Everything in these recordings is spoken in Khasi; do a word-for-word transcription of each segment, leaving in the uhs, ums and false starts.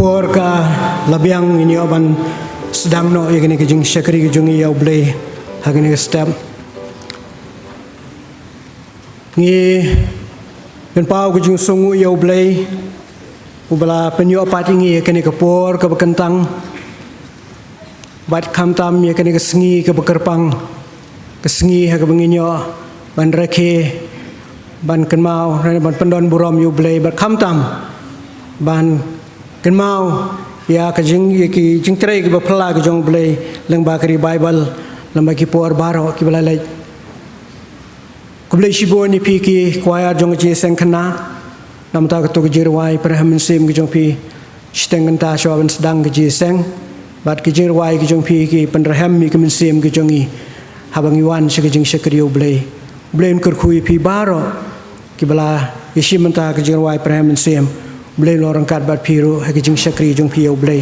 Por ka la biang, ngin ïoh ban sdang noh ïa kane ka jingshakri ka jong ngi ïa U Blei ha kane ka step. Ngi pynpaw ka jingsngewnguh ïa U Blei uba la pynïoh pat ïa ngi ïa kane ka por kaba kyntang, bad khamtam ïa kane ka sngi kaba kyrpang, ka sngi ha kaba ngin ïoh ban rakhe, ban kynmaw, ban pyndon burom ïa U Blei, bad khamtam ban kynmaw ïa ka jing, ïa ki jingtrei kiba phylla ki jong U Blei lyngba ka revival, lyngba ki por baroh kiba la leit. Khublei shibun ïa phi ki choir jong ka Jingïaseng Khynnah, namar kata ka jingrwai pynrhem mynsiem ka jong phi shiteng kynta shwa ban sdang ka jingïaseng, bad ka jingrwai ka jong phi ka pynrhem ïa ka mynsiem ka jong ngi haba ngi wan sha ka jingshakri ïa U Blei. U Blei un kyrkhu ïa phi baroh kiba la ïashim bynta ka jingrwai pynrhem mynsiem. U Blei un long ryngkat bad phi ruh ha ka jingshakri jong phi ïa U Blei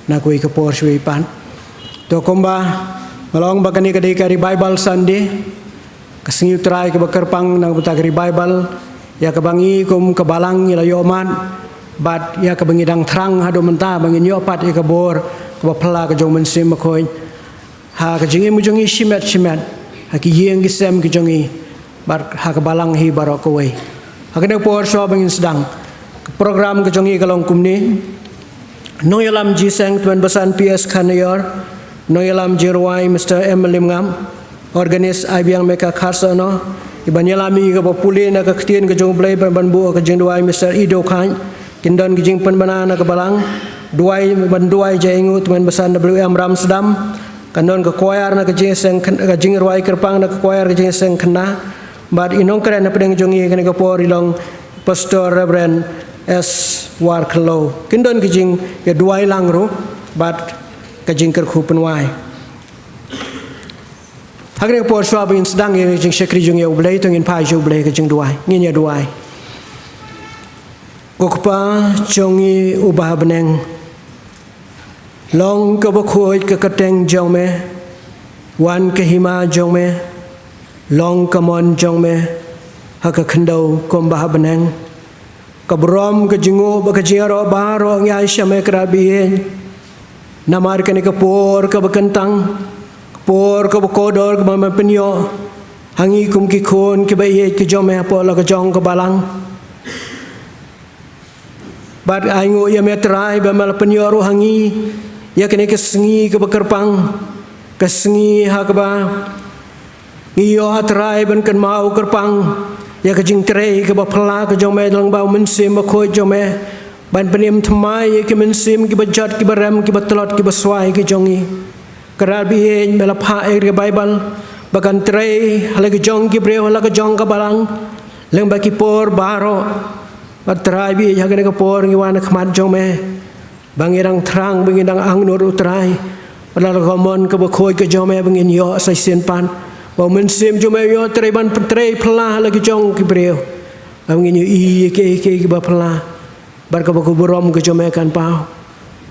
na kawei ka por sha kawei pat. To, kumba nga la ong ba kane ka dei ka Revival Sunday, ka sngi U Trai kaba kyrpang na ka bynta ka revival, ïa kaba ngi kum ka balang ngi la ïoh mad, bad ïa kaba ngi dang thrang haduh mynta ba ngin ïoh pat ïa ka bor kaba phylla ka jong U Mynsiem Bakhuid ha ka jingim ka jong ngi shimet shimet, ha ki ïing ki sem ki jong ngi, bad ha ka balang hi baroh kawei. Ha kane ka por shwa ba ngin sdang, ka program ka jong ngi ka long kumne. Nongïalam jingïaseng Tymmen Basan P S Khanaior, nongïalam jingrwai Mister M Lymngap, organist Aibiang Meka Kharsono, iban ïalam ïa kaba pule na ka ktien ka jong U Blei ban, ban buh ka jingduwai Mister Ido Khan, kin don ka jingpynbna na ka balang, duwai ban duwai jingïainguh Tymmen Basan W M Ramsdam, kan don ka choir na ka jingïaseng khyn-, ka jingrwai kyrpang na ka choir ka Jingïaseng Khynnah, bad i nongkren na pdeng jong ngi kane ka por i long Pastor Reverend S Warkhallo. Kin don ka jingïaduwai lang ruh bad ka jingkyrkhu pynwai. Ha kane ka por shwa ba ngin sdang ïa ka jingshakri jong ngi ïa U Blei, to ngin phai sha U Blei ka jingduwai. Ngin ïaduwai. Ko Kpa jong ngi uba ha bneng, long kaba khuid ka kyrteng jong me, wan ka hima jong me, long ka mon jong me ha ka khyndew kumba ha bneng. Ka burom, ka jingnguh bad ka jingïaroh baroh ngi ai sha me, Kynrad ba ïeit. Namar kane ka por kaba kyntang, ka por kaba kordor kaba me pynïoh ha ngi kum ki khun kiba ïeit ki jong me hapoh la ka jong ka balang. Bad ainguh ïa me Trai ba me la pynïoh ruh ha ngi ïa kane ka sngi kaba kyrpang, ka sngi ha kaba ngi ïoh, ah Trai, ban kynmaw kyrpang ïa ka jingtrei kaba phylla ka jong me lyngba U Mynsiem Bakhuid jong me, ban pynim thymmai ïa ki mynsiem kiba jot, kiba rem, kiba tlot, kiba swai ki jong ngi. Kynrad ba ïeit, me la phah ïa ka Baibl ba kan trei ha la ka jong ki briew, ha la ka jong ka balang, lyngba ki por baroh. Bad Trai ba ïeit, ha kane ka por ngi wan ha khmat jong me, ba ngi dang thrang, ba ngi dang angnud, ah Trai, bad la ka mon kaba khuid ka jong me ba ngin ïoh sa shisien pat, ba U Mynsiem jong me u ïoh trei ban pyntrei phylla ha la ka jong ki briew, ba ngin ïohi ïa kiei kiei kiba phylla, bad kaba ka burom ka jong me kan paw.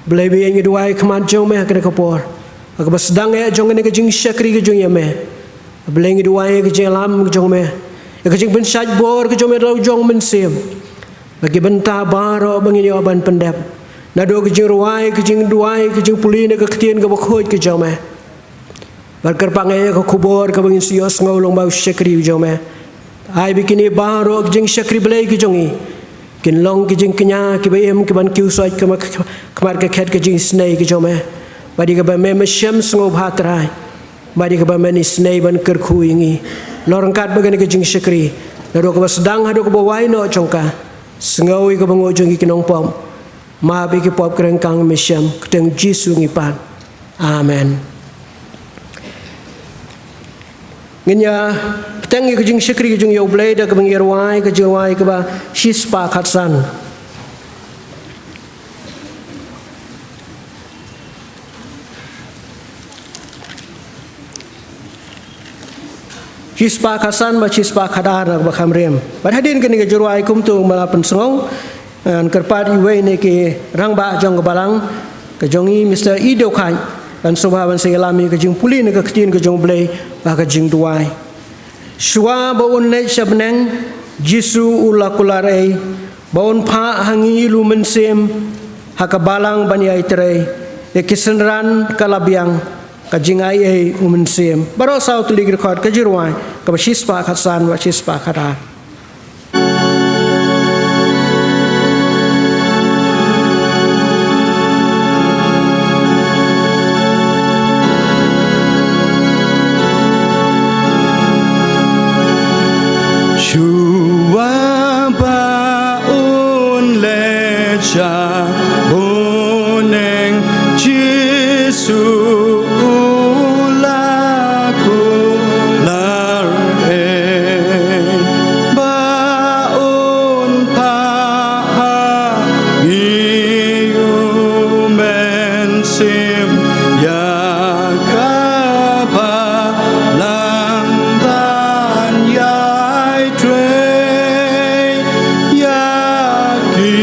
Blei ba ïeit, ngi duwai ha khmat jong me ha kane ka por, ha kaba sdang eh jong kane ka jingshakri ka jong ngi ïa me. Blei ngi duwai ïa ka jingïalam ka jong me, ïa ka jingpynshait bor ka jong me da la u jong U Mynsiem, ba ki bynta baroh ba ngin ïoh ban pyndep, naduh ka jingrwai, ka jingduwai, ka jingpule na ka ktien kaba khuid ka jong me. Bad kyrpang eh ïa ka khubor kaba ngin sa ïohsngew lyngba u shakri u jong me. Ai ba kine baroh ki jingshakri Blei ki jong ngi kin long ki jingkñia kiba im, kiban kiew soit khmat, khmat ka khet ka jingisynei ka jong me, bad ïa kaba me, me shem sngewbha, Trai, bad ïa kaba men isynei ban kyrkhu ïa ngi. Long ryngkat bad kane ka jingshakri, naduh kaba sdang haduh kaba wai noh jong ka. Sngew ïa ka bynguh jong ngi ki nongpop, map ïa ki pop, kren kang, me shem, ha ka kyrteng Jisu ngi pan. Amen. Ngin ïa bteng ïa ka jingshakri ka jong ngi ïa U Blei da kaba ngin ïa rwai ka jingrwai kaba shispah khatsan. Shispah khatsan bad shispah khatar na kaba kham riam. Bad hadien kane ka jingrwai kumto ba la pynsngew, ngan kyrpad ïa uwei na ki rangbah jong ka balang ka jong ngi, Mister Ido Khan, ban sngewbha ban sa ïalam ïa ka jingpule na ka ktien ka jong U Blei bad ka jingduwai. Shuwa ba un leit sha bneng, Jisu u la kular ei ba un phah ha ngi la u Mynsiem, ha ka balang ban ïai trei, ïa ki synran ka la biang, ka jingaiei u Mynsiem. Baroh saw tylli ki dkhot, ka jingrwai kaba shispah khatsan bad shispah khatar. Shuwa ba un leit sha bneng, Jisu u la kular ei, ba un phah ha ngi u Mynsiem ïa ka balang ban ïai trei ïa ki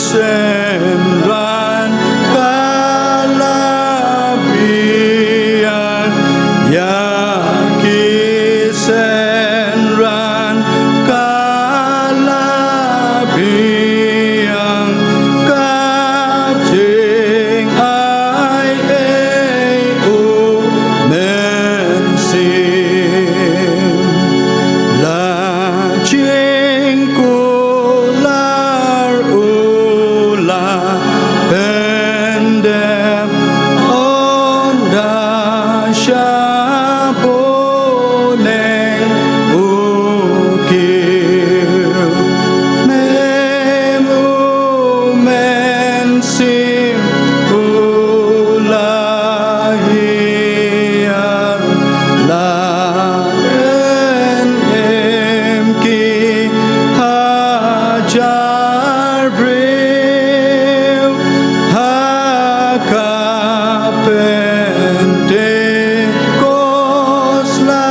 synran ka la biang, ïa ki synran ka la biang, ka jingaiei u Mynsiem. La jingkular u la pyndep ynda sha bneng u kiew. Mem u Mynsiem u la hiar, la rynïeng ki hajar briew ha ka Pentekost la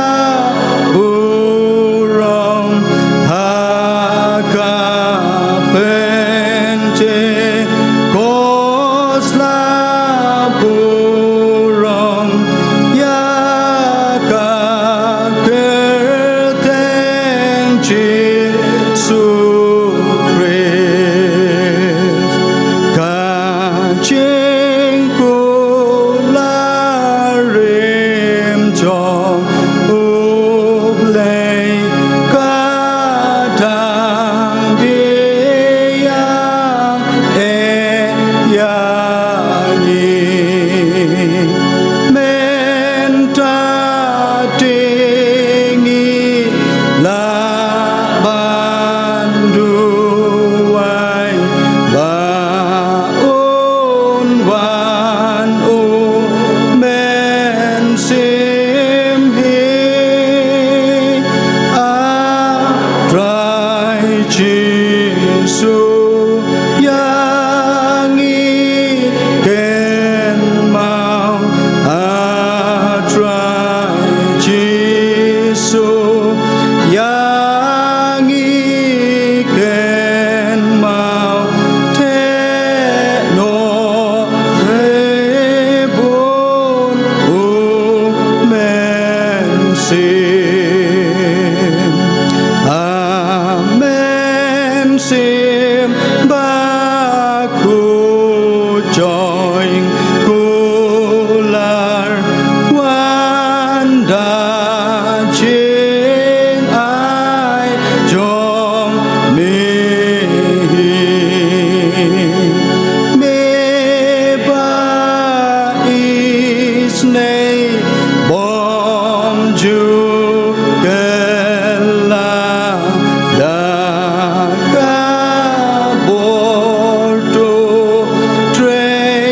burom, ha ka Pentekost la burom ïa ka kyrteng Jisu Khrist. Ka jingkular rim jong U Blei ka dang biang eh ïa ngi. Mynta te ngi lah ban duwai ba un wan u Mynsiem hi. A Trai Jisu, ïa ngi kynmaw. A Trai Jisu, ïa ngi kynmaw. Theh noh rebun u Mynsiem. Amen. Mynsiem Bakhuid jong kular, wan da jingai jong me hi. Me ba isynei bym ju kylla da ka bor, to trei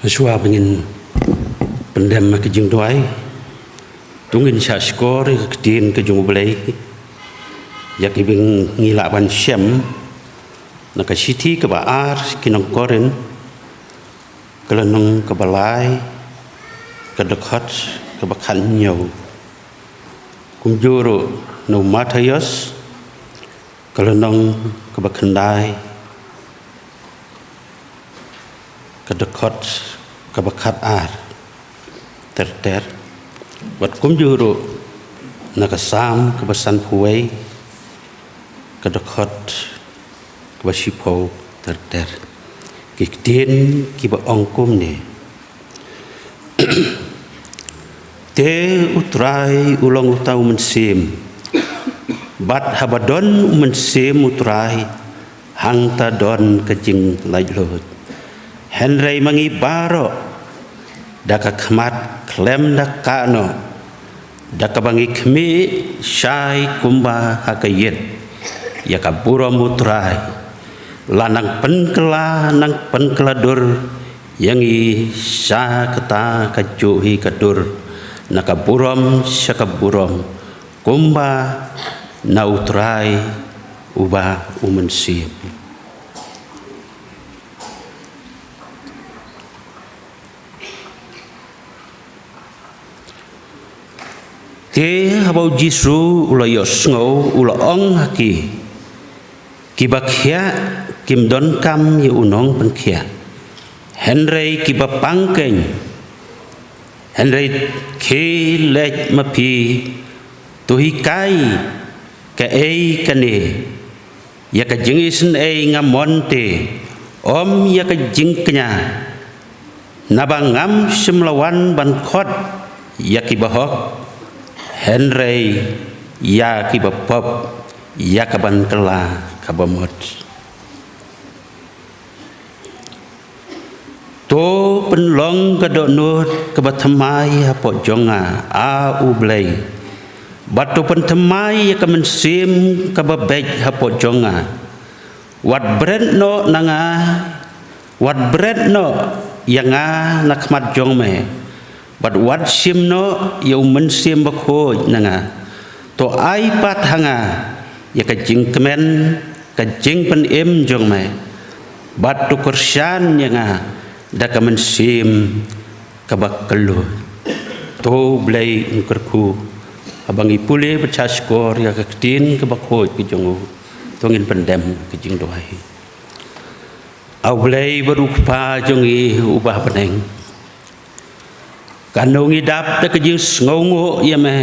Shuwa ba ngin pyndem ka jingduwai, to ngin shah shkor ïa ka ktien ka jong U Blei, ïa ki ba ngi lah ban shem na ka shithi kaba ar ki nong Korinth, ka lynnong kaba lai, ka dkhot kaba khathynñiew. Kumjuh ruh na u Mathaios, ka lynnong kaba khyndai, ka dkhot kaba khatar ter ter. Bad kumjuh ruh na ka Salm kaba sanphew wei, ka dkhot kaba shiphew ter ter. Ki ktien kiba ong kumne. Te U Trai u long uta u mynsiem. Bad haba don u mynsiem U Trai, hangta don ka jinglaitluid. Hynrei ma ngi baroh, da ka khmat khlem da kano, da kaba ngi khmih shai kumba ha ka ïit ïa ka burom U Trai, la nang pynkylla, nang pynkylla dur ïa ngi sha kata kajuh hi ka dur, na ka burom sha ka burom, kumba na U Trai uba u mynsiem. Te haba U Jisu u la ïohsngew, u la ong ha ki, kiba khiah kim donkam ïa u nongpynkhiah, hynrei kiba pang keiñ. Hynrei khie leit ma phi, to hikai kaei kane, ïa ka jingisynei nga mon te, ym ïa ka jingkñia. Naba ngam shym la wan ban khot ïa kiba hok, hynrei ïa kiba pop, ïa ka ban kylla kaba mut. To pynlong ka dohnud kaba thymmai hapoh jong nga, A U Blei. Bad to pynthymmai ïa ka mynsiem kaba beit hapoh jong nga. Wat bret noh na nga, wat bret noh ïa nga na khmat jong me. Bad wat shim noh ïa U Mynsiem Bakhuid na nga. To ai pat ha nga ïa ka jingkmen, ka jingpynim jong me. Bad to kyrshan ïa nga da ka mynsiem kaba kylluid. To U Blei un kyrkhu haba ngi pule bad shah shkor ïa ka ktien kaba khuid ka jong u. To ngin pyndem ka jingduwai. A U Blei bad U Kpa jong ngi uba ha bneng, kano ngi dap da ka jingsngewnguh ïa me,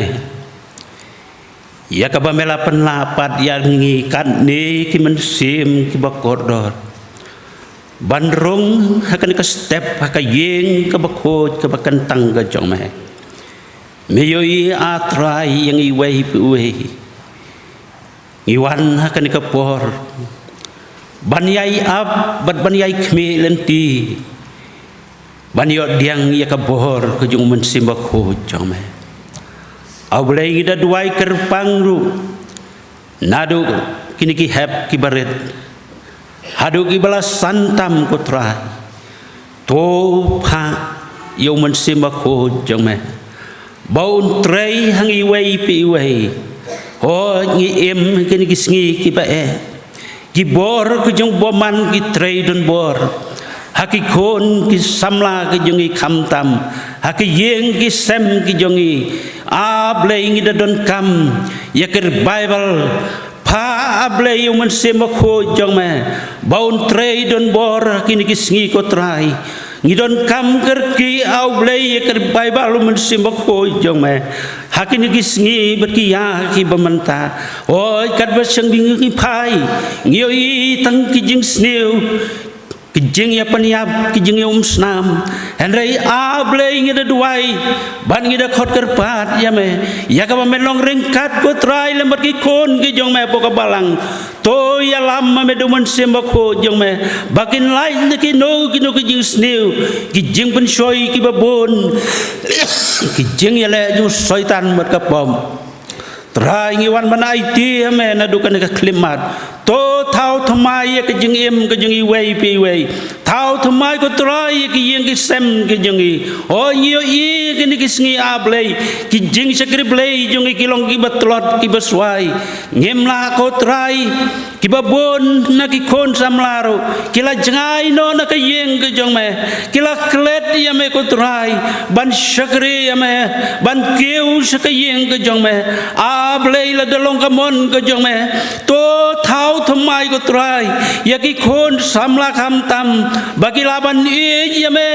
ïa kaba me la pynlah pat ïa ngi katne ki mynsiem kiba kordor ban rung ha kane ka step ha ka ïing kaba khuid kaba kyntang ka jong me. Me ïohi, A Trai, ïa ngi iwei pa iwei. Ngi wan ha kane ka por ban ïai ap bad ban ïai khmih lynti, ban ïoh pdiang ïa ka bor ka jong U Mynsiem Bakhuid jong me. A U Blei, ngi da duwai kyrpang ruh naduh kine ki hep kiba rit haduh kiba la san tam, ko Trai. To phah ïa U Mynsiem Bakhuid jong me ba un trei ha ngi iwei pa iwei. Hooid, ngi im ha kine ki sngi kiba eh, ki bor ki jong u bymman ki trei donbor ha ki khun ki samla ki jong ngi, khamtam ha ki ïing ki sem ki jong ngi. A Blei, ngi da donkam ïa ka revival. Phah, A Blei, ïa U Mynsiem Bakhuid jong me ba un trei donbor ha kine ki sngi, ko Trai. Ngi donkam kyrkieh, A U Blei, ïa ka revival U Mynsiem Bakhuid jong me ha kine ki sngi bad ki ïa kiba mynta. Hooid, katba shong bynriew ngi phai, ngi ïohi tang ki jingsniew, ki jingïapynïap, ki jingïaumsnam. Hynrei, A Blei, ngi da duwai bad ngi da khot kyrpad ïa me, ïa kaba me long ryngkat, ko Trai, lem bad ki khun ki jong me hapoh ka balang. To ïalam ma me da U Mynsiem Bakhuid jong me ba kin lait na kino kino ki jingsniew, ki jingpynshoi kiba bun, ki jingïaleh jong u Soitan bad ka pop. Trai, ngi wan ban aiti ha me naduh kane ka khyllipmat. To thaw thymmai ïa ka jingim ka jong iwei pa iwei. Thaw thymmai ko Trai ïa ki ïing ki sem ki jong ngi. Hooid ngi ïohi kine ki sngi A Blei, ki jingshakri Blei jong ngi ki long kiba tlot kiba swai. Ngim lah ko Trai, kiba bun na ki khun samla ruh ki la jngai noh na ka ïing ka jong me. Ki la klet ïa me ko Trai ban shakri ïa me, ban kiew sha ka ïing ka jong me. A Blei, lada long ka mon ka jong me, to thaw thymmai ko Trai ïa ki khun samla khamtam ba ki lah ban ïeit ïa me,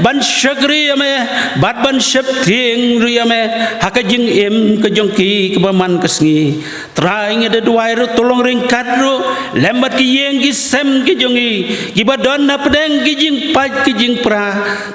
ban shakri ïa me, bad ban sheptieng ruh ïa me ha ka jingim ka jong ki kaba man ka sngi. Trai, ngi da duwai ruh, to long ryngkat ruh lem bad ki ïing ki sem ki jong ngi kiba don hapdeng ki jingpait ki jingpra.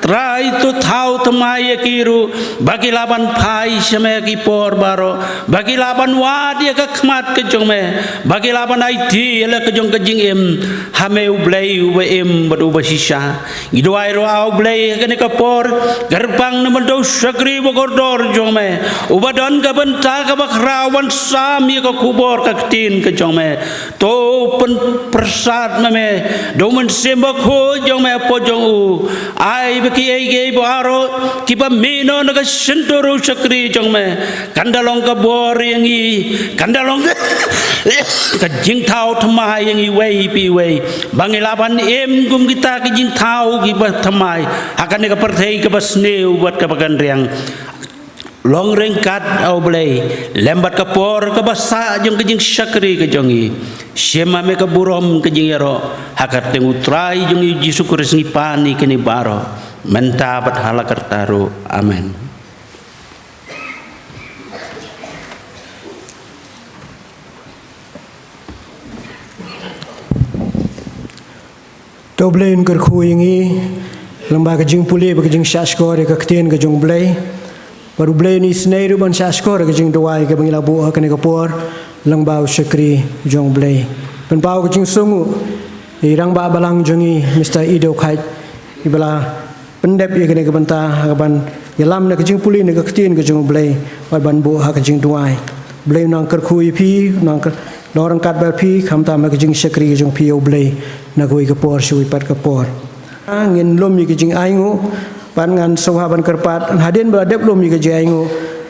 Trai, to thaw thymmai ïa ki ruh ba ki lah ban phai sha me ki por baroh, ba ki lah ban wad ïa ka khmat ka jong me, ba ki lah ban aiti ïa la ka jong ka jingim ha me U Blei uba im bad uba shisha. Ngi duwai ruh, A Blei, ha kane ka por, kyrpang na bynta u shakri uba kordor jong me, uba don ka bynta kaba khraw ban sam ïa ka khubor ka ktien ka jong me. To pynpyrsad ma me da u Mynsiem Bakhuid jong me hapoh jong u. Ai ba kiei kiei baroh kiba mih noh na ka shyntur u shakri jong me, kan da long ka bor ïa ngi, kan da long ka jingthaw thymmai ïa ngi iwei pa iwei, ba ngi lah ban im kum kita ki jingthaw kiba thymmai ha kane ka pyrthei kaba sniew bad kaba kynriang. Long ryngkat, A Blei, lem bad ka por kaba sah jong ka jingshakri ka jong ngi. Shim ma me ka burom ka jingïaroh, ha ka kyrteng U Trai jong ngi Jisu Khrist ngi pan ïa kine baroh, mynta bad hala karta ruh. Amen. To U Blei un kyrkhu ïa ngi lyngba ka jingpule bad ka jingshahshkor ïa ka ktien ka jong U Blei. Bad U Blei un isynei ruh ban shahshkor ïa ka jingduwai kaba ngi la buh ha kane ka por lyngba u shakri jong U Blei. Pynpaw ka jingsngewnguh ïa i rangbah balang jong ngi, Mister Ido Khait, iba la pyndep ïa kane ka bynta ha kaban ïalam na ka jingpule na ka ktien ka jong U Blei, bad ban buh ha ka jingduwai. U Blei un nang kyrkhu ïa phi, un nang kyr-, long ryngkat bad phi, khamtam ha ka jingshakri ka jong phi ïa U Blei na kawei ka por sha kawei pat ka por. Ngin lum ïa ka jingainguh, bad ngan sngewbha ban kyrpad, hadien ba la dep lum ïa ka jingainguh,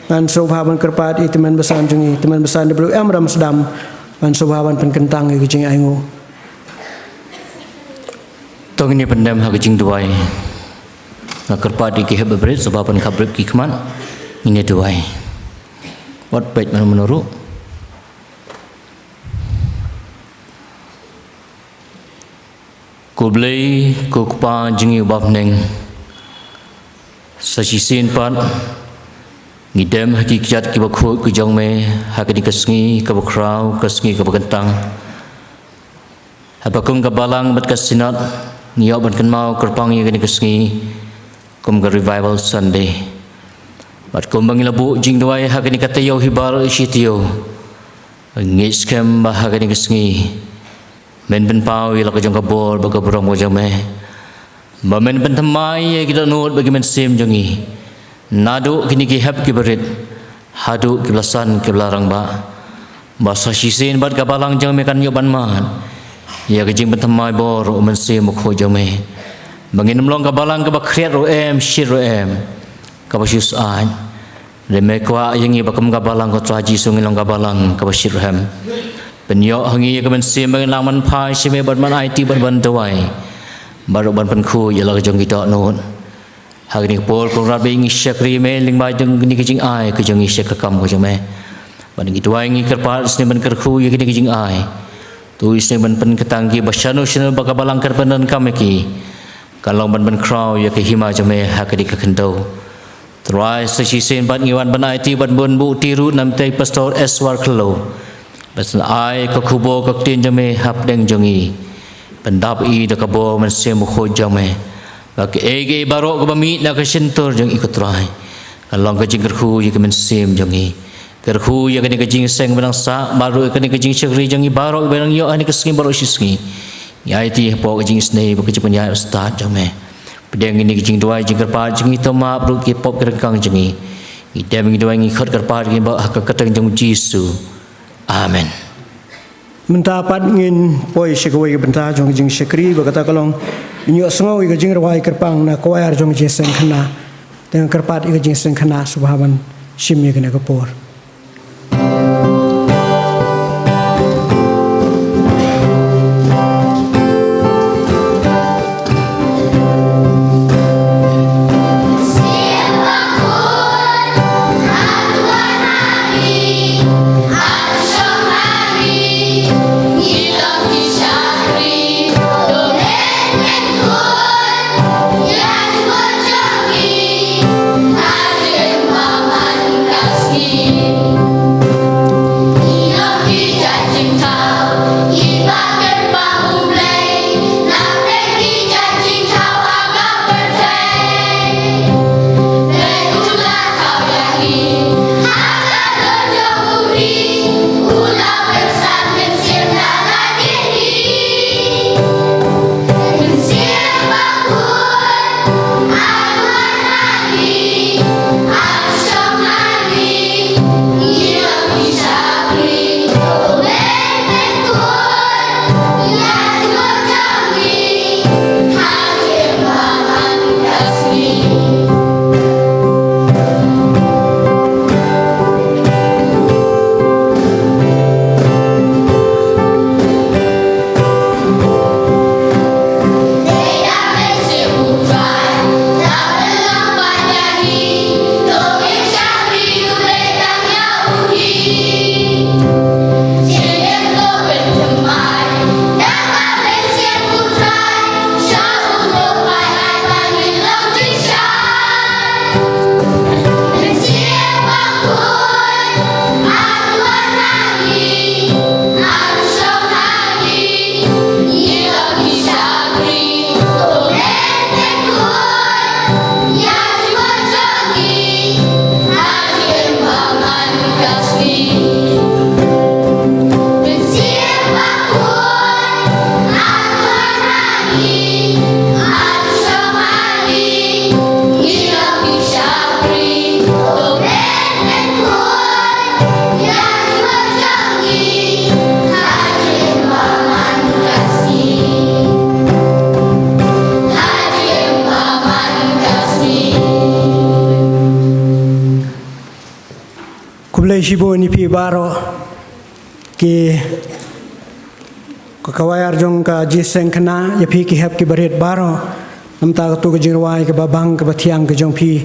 ngan sngewbha ban kyrpad ïa i tymmen basan jong ngi, tymmen basan W M Ramsdam, ban sngewbha ban pynkyntang ïa ka jingainguh. To ngin ïa pyndem ha ka jingduwai. Nga kyrpad ïa ki hep ba bret, sngewbha ban khapbrip ki khmat. Ngin ïa duwai. Wat peit mano mano ruh. Ko Blei, ko Kpa jong ngi uba ha bneng, sa shisien pat ngi dem ha ki kjat kiba khuid ka jong me ha kane ka sngi kaba khraw, ka sngi kaba kyntang. Haba kum ka balang bad ka synod ngi ïoh ban kynmaw kyrpang ïa kane ka sngi kum ka Revival Sunday. Bad kumba ngi la buh jingduwai ha kane ka taïew hi baroh shi taïew, ngi ngeit skhem ba ha kane ka sngi men pynpaw ïa la ka jong ka bor bad ka burom ka jong me. Ba men pynthymmai ïa ki dohnud bad ki mynsiem jong ngi, naduh kine ki hep kiba rit haduh kiba la san kiba la rangbah. Ba sa shisien bad ka balang jong me kan ïoh ban mad ïa ka jingpynthymmai bor u Mynsiem Bakhuid jong me. Ba ngin ym long ka balang kaba khriat ruh em, shit ruh em, kaba shu syaid. Lada me kwah ïa ngi ba kum ka balang ko Trai Jisu ngin long ka balang kaba shit ruh em. Pynïoh ha ngi ïa ka mynsiem ba ngin nang ban phai sha me bad ban aiti bad ban duwai, bad ruh ban pynkhuid ïa la ka jong ki dohnud. Ha kane ka por ko Trai ba ngi shakri me lyngba jong kane ka jingai ka jong ngi sha ka kam ka jong me. Bad ngi duwai ngi kyrpad isynei ban kyrkhu ïa kane ka jingai. To isynei ban pynkyntang ki ba shano shano ba ka balang kan pyndonkam ïa ki, kan long ban pynkhraw ïa ka hima jong me ha kane ka khyndew. Trai, sa shisien bad ngi wan ban aiti bad bun buh ti ruh na bynta i Pastor Eswar Khloo. Bad sa ai ka khubor ka ktien jong me hapdeng jong ngi. Pyndap i da ka bor Mynsiem Bakhuid jong me. Ba kaei kaei baroh kaba mih na ka shyntur jong i ko Trai, kan long ka jingkyrkhu ïa ka mynsiem jong ngi. Kyrkhu ïa kane ka jingïaseng ba nang sah, bad ruh ïa kane ka jingshakri jong ngi baroh ba nang ïoh ha kane ka sngi baroh shi sngi. Ngi aiti hapoh ka jingisynei bad ka jingpynïaid bad stad jong me. Pdiang ïa kane ka jingduwai jingkyrpad jong ngi, to map ruh ki pop ki ryngkang jong ngi. Ngi dem ngi duwai ngi khot kyrpad ngi ba ha ka kyrteng jong u Jisu. Amen. Mynta pat ngin poi sha kawei ka bynta jong ka jingshakri ba kata ka long Ngin ïohsngew ïa ka jingrwai kyrpang na ka choir jong ka Jingïaseng Khynnah. Te nga kyrpad ïa ka Jingïaseng Khynnah sngewbha ban shim ïa kane ka por. Khublei shibun ïa phi baroh ki, ka choir jong ka Jingïaseng Khynnah, ïa phi ki hep ki barit baroh. Namar kata ka jingrwai kaba bang kaba thiang ka jong phi,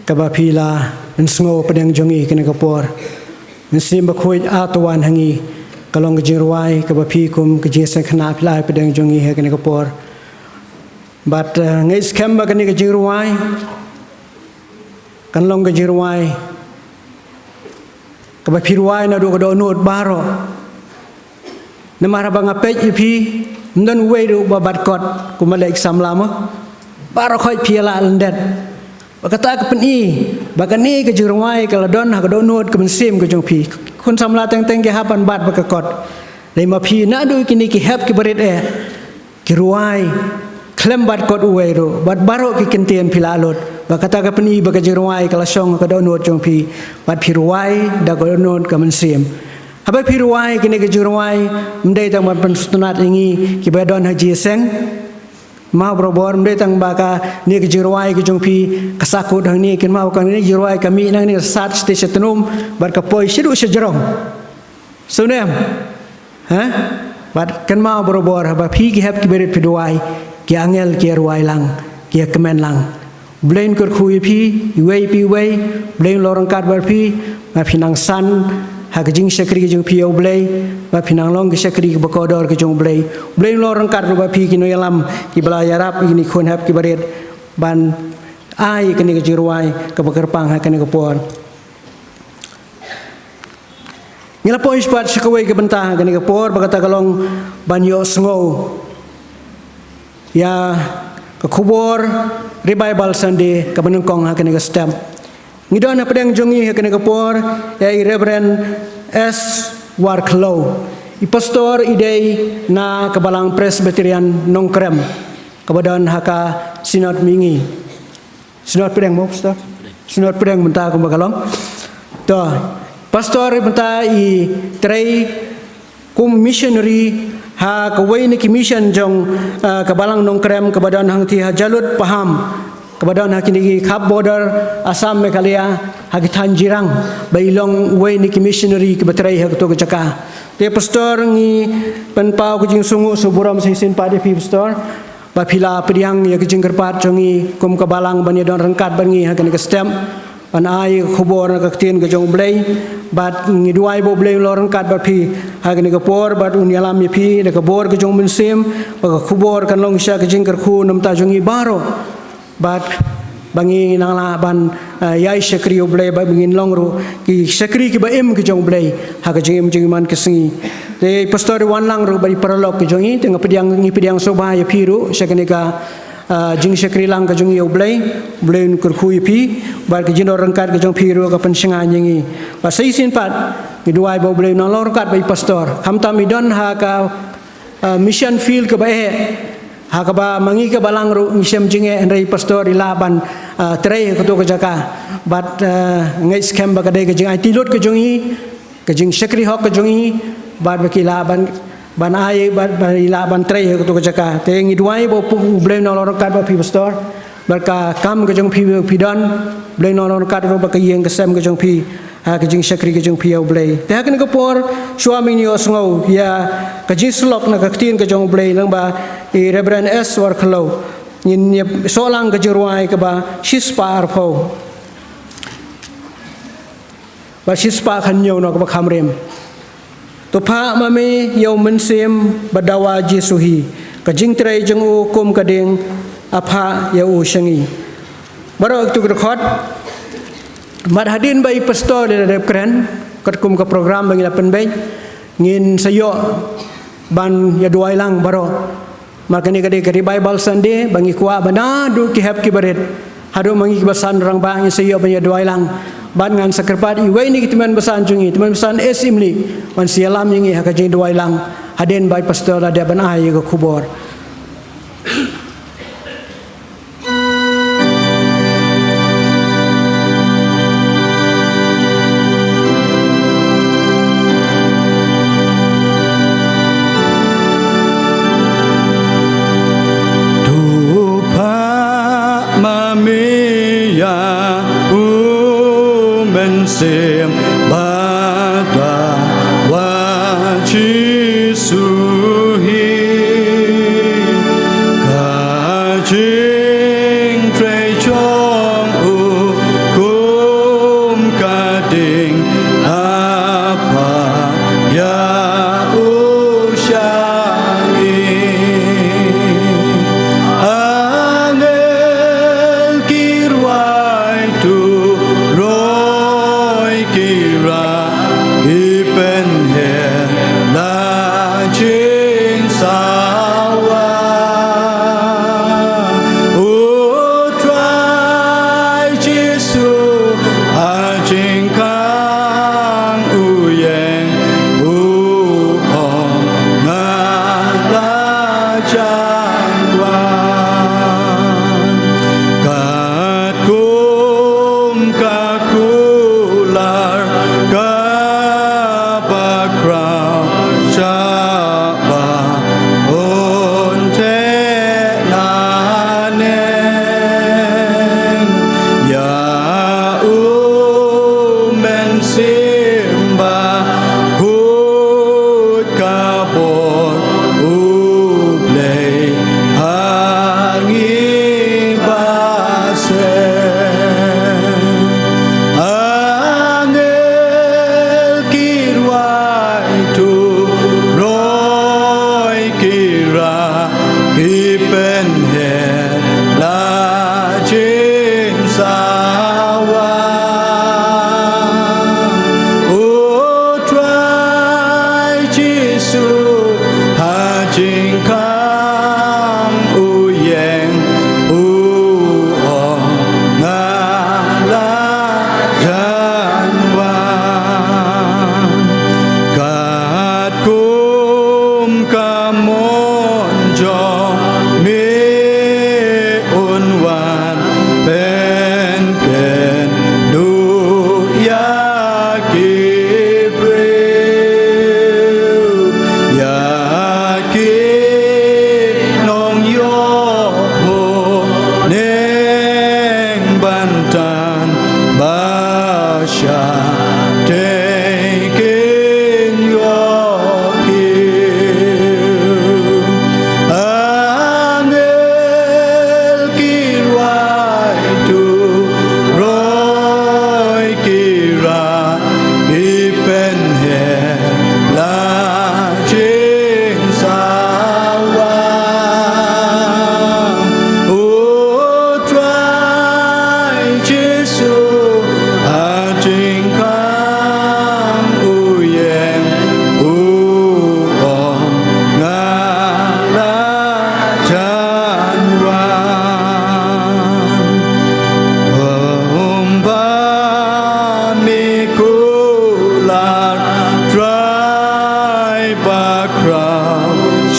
kaba phi la pynsngew hapdeng jong ngi ha kane ka por. Mynsiem Bakhuid, to wan ha ngi. Ka long ka jingrwai kaba phi kum ka Jingïaseng Khynnah phi la ai hapdeng jong ngi ha kane ka por. Bad, eh, nga ngeit skhem ba kane ka jingrwai kan long ka jingrwai kaba phi rwai naduh ka dohnud baroh. Namar haba nga peit ïa phi, ym don uwei ruh uba bat kot kumba leh ki samla mo. Baroh khoit phi ïa lah lyndet. Bad kata ka pyni ba kane ka jingrwai ka la don ha ka dohnud ka mynsiem ka jong phi. Khun samla teng teng ki hap ban bat bad ka kot. Lei ma phi naduh kine ki hep ki barit eh, ki rwai khlem bat kot uwei ruh, bad baroh ki kyntien phi la lut. Bad kata ka pyni ba ka jingrwai ka la shong ha ka dohnud jong phi, bad phi rwai da ka dohnud ka mynsiem. Haba phi rwai kine ki jingrwai, ym dei tang ban pynsngewtynnat ïa ngi kiba don ha jingïaseng. Kynmaw barabor, ym dei tang ba kane ka jingrwai ka jong phi ka sahkut hangne, kynmaw kane ka jingrwai ka mih nangne, ka sat shatei shatnum, bad ka poi shaduh shajrong. Sngewthuh em? Ha? Bad kynmaw barabor, haba phi ki hep ki barit phi duwai, ki angel ki ïa rwai lang, ki ïa kmen lang. U Blei un kyrkhu ïa phi, iwei pa iwei, U Blei un long ryngkat bad phi, ba phin nang san ha ka jingshakri ka jong phi ïa U Blei, ba phin nang long ki shakri kiba kordor ki jong U Blei. U Blei un long ryngkat ruh bad phi ki nongïalam kiba la ïarap ïa kine ki khun hep ki barit ban ai kane ka jingrwai kaba kyrpang ha kane ka por. Ngi la poi shaphang sha kawei ka bynta ha kane ka por, ba kata ka long ban ïohsngew ïa ka khubor Revival Sunday kaba nyngkong ha kane ka step. Ngi don hapdeng jong ngi ha kane ka por ïa i Reverend S Warkhlou, i pastor i dei na ka Balang Presbyterian Nongkrem, kaba don ha ka Synod Mihngi. Synod Pdeng mo, Pastor? Synod Pdeng mynta kumba ka long. To, Pastor mynta i trei kum missionary ha kawei na ki mission jong, ah, ka Balang Nongkrem kaba don hangtei ha Jalut Paham, kaba don ha kine ki khap border Assam Meghalaya, ha ki thaiñ Jirang, ba i long uwei na ki missionary kiba trei ha kato ka jaka. Te pastor, ngi pynpaw ka jingsngew sngewburom sa shisien pat ïa phi pastor, ba phi la pdiang ïa ka jingkyrpad jong ngi kum ka balang ban ïadon ryngkat bad ngi ha kane ka step ban ai ka khubor na ka ktien ka jong U Blei. Bad ngi duwai ba U Blei un long ryngkat bad phi ha kane ka por, bad un ïalam ïa phi da ka bor ka jong U Mynsiem, ba ka khubor kan long shisha ka jingkyrkhu na ka bynta jong ngi baroh. Bad ba ngin nang lah ban, eh, ïai shakri U Blei, bad ba ngin long ruh ki shakri kiba im ki jong U Blei ha ka jingim jingman ka sngi. Te pastor i wan lang ruh bad i paralok ki jong ngi, te nga pdiang, ngi pdiang sngewbha ïa phi ruh sha kane ka, eh, jingshakri lang ka jong ngi ïa U Blei. U Blei un kyrkhu ïa phi, bad ka jingdon ryngkat ka jong phi ruh ka pynshngaiñ ïa ngi. Bad sa shisien pat ngi duwai ba U Blei un nang long ryngkat bad i pastor, khamtam i don ha ka, ah, mission field kaba eh, ha kaba ma ngi ka balang ruh ngi shem jingeh, hynrei pastor i lah ban, ah, trei ha kato ka jaka. Bad, ah, nga ngeit skhem ba ka dei ka jingaiti lut ka jong i, ka jingshakri hok ka jong i, bad ba ki lah ban, ban ai, bad ba i lah ban trei ha kato ka jaka. Te ngi duwai ba U Blei un nang long ryngkat bad phi pastor, bad ka kam ka jong phi ba phi don, U Blei un nang long ryngkat ruh bad ka ïing ka sem ka jong phi ha ka jingshakri ka jong phi ïa U Blei. Te ha kane ka por, shuwa ban ïoh sngew ïa ka jingsyllok na ka ktien ka jong U Blei lyngba i Reverend S Warkhallo, ngin ïa sngap lang ka jingrwai kaba shispah arphew bad shispah khathynñiew na kaba kham rim. To phah ma me ïa U Mynsiem bad dawa Jisu hi, ka jingtrei jong u kum ka dieng, ah, phah ïa u sha ngi. Baroh kito ki dkhot, bad hadien ba i pastor i la dep kren, katkum ka program ba ngi la pynbeit, ngin sa ïoh ban ïa duwai lang baroh. Namar kane ka dei ka Revival Sunday, ba ngi kwah ba naduh ki hep ki barit haduh ma ngi kiba san rangbah ngin sa ïoh ban ïa duwai lang. Bad ngan sa kyrpad ïa uwei na ki tymmen basan jong ngi, tymmen basan S Imli, ban sa ïalam ïa ngi ha ka jingduwai lang hadien ba i pastor la dep ban ai ïa ka khubor. To phah ma me ïa U Mynsiem bad dawa Jisu hi, ka jingtrei jong u kum ka dieng, ah, phah ïa u sha ngi. Angel ki rwai, turoi ki rah, ki pynhiar la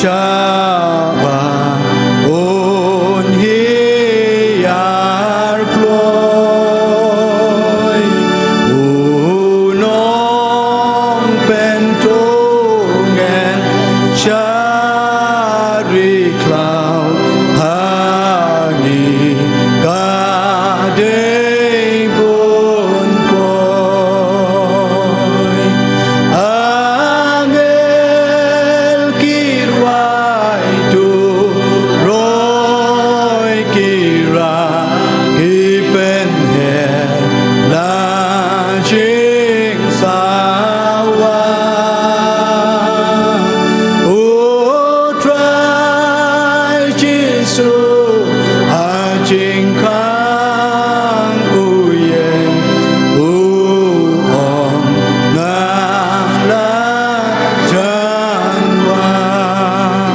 Shaba un hiar kloi, u nongpynthut ngen sha ri khlaw ha ngi ka dei bun poi. Angel ki rwai tu roi ki ra ki pynher la jingsawa. U Trai Jisu ha jingkhang u ïeng, u ong nga la jan wan.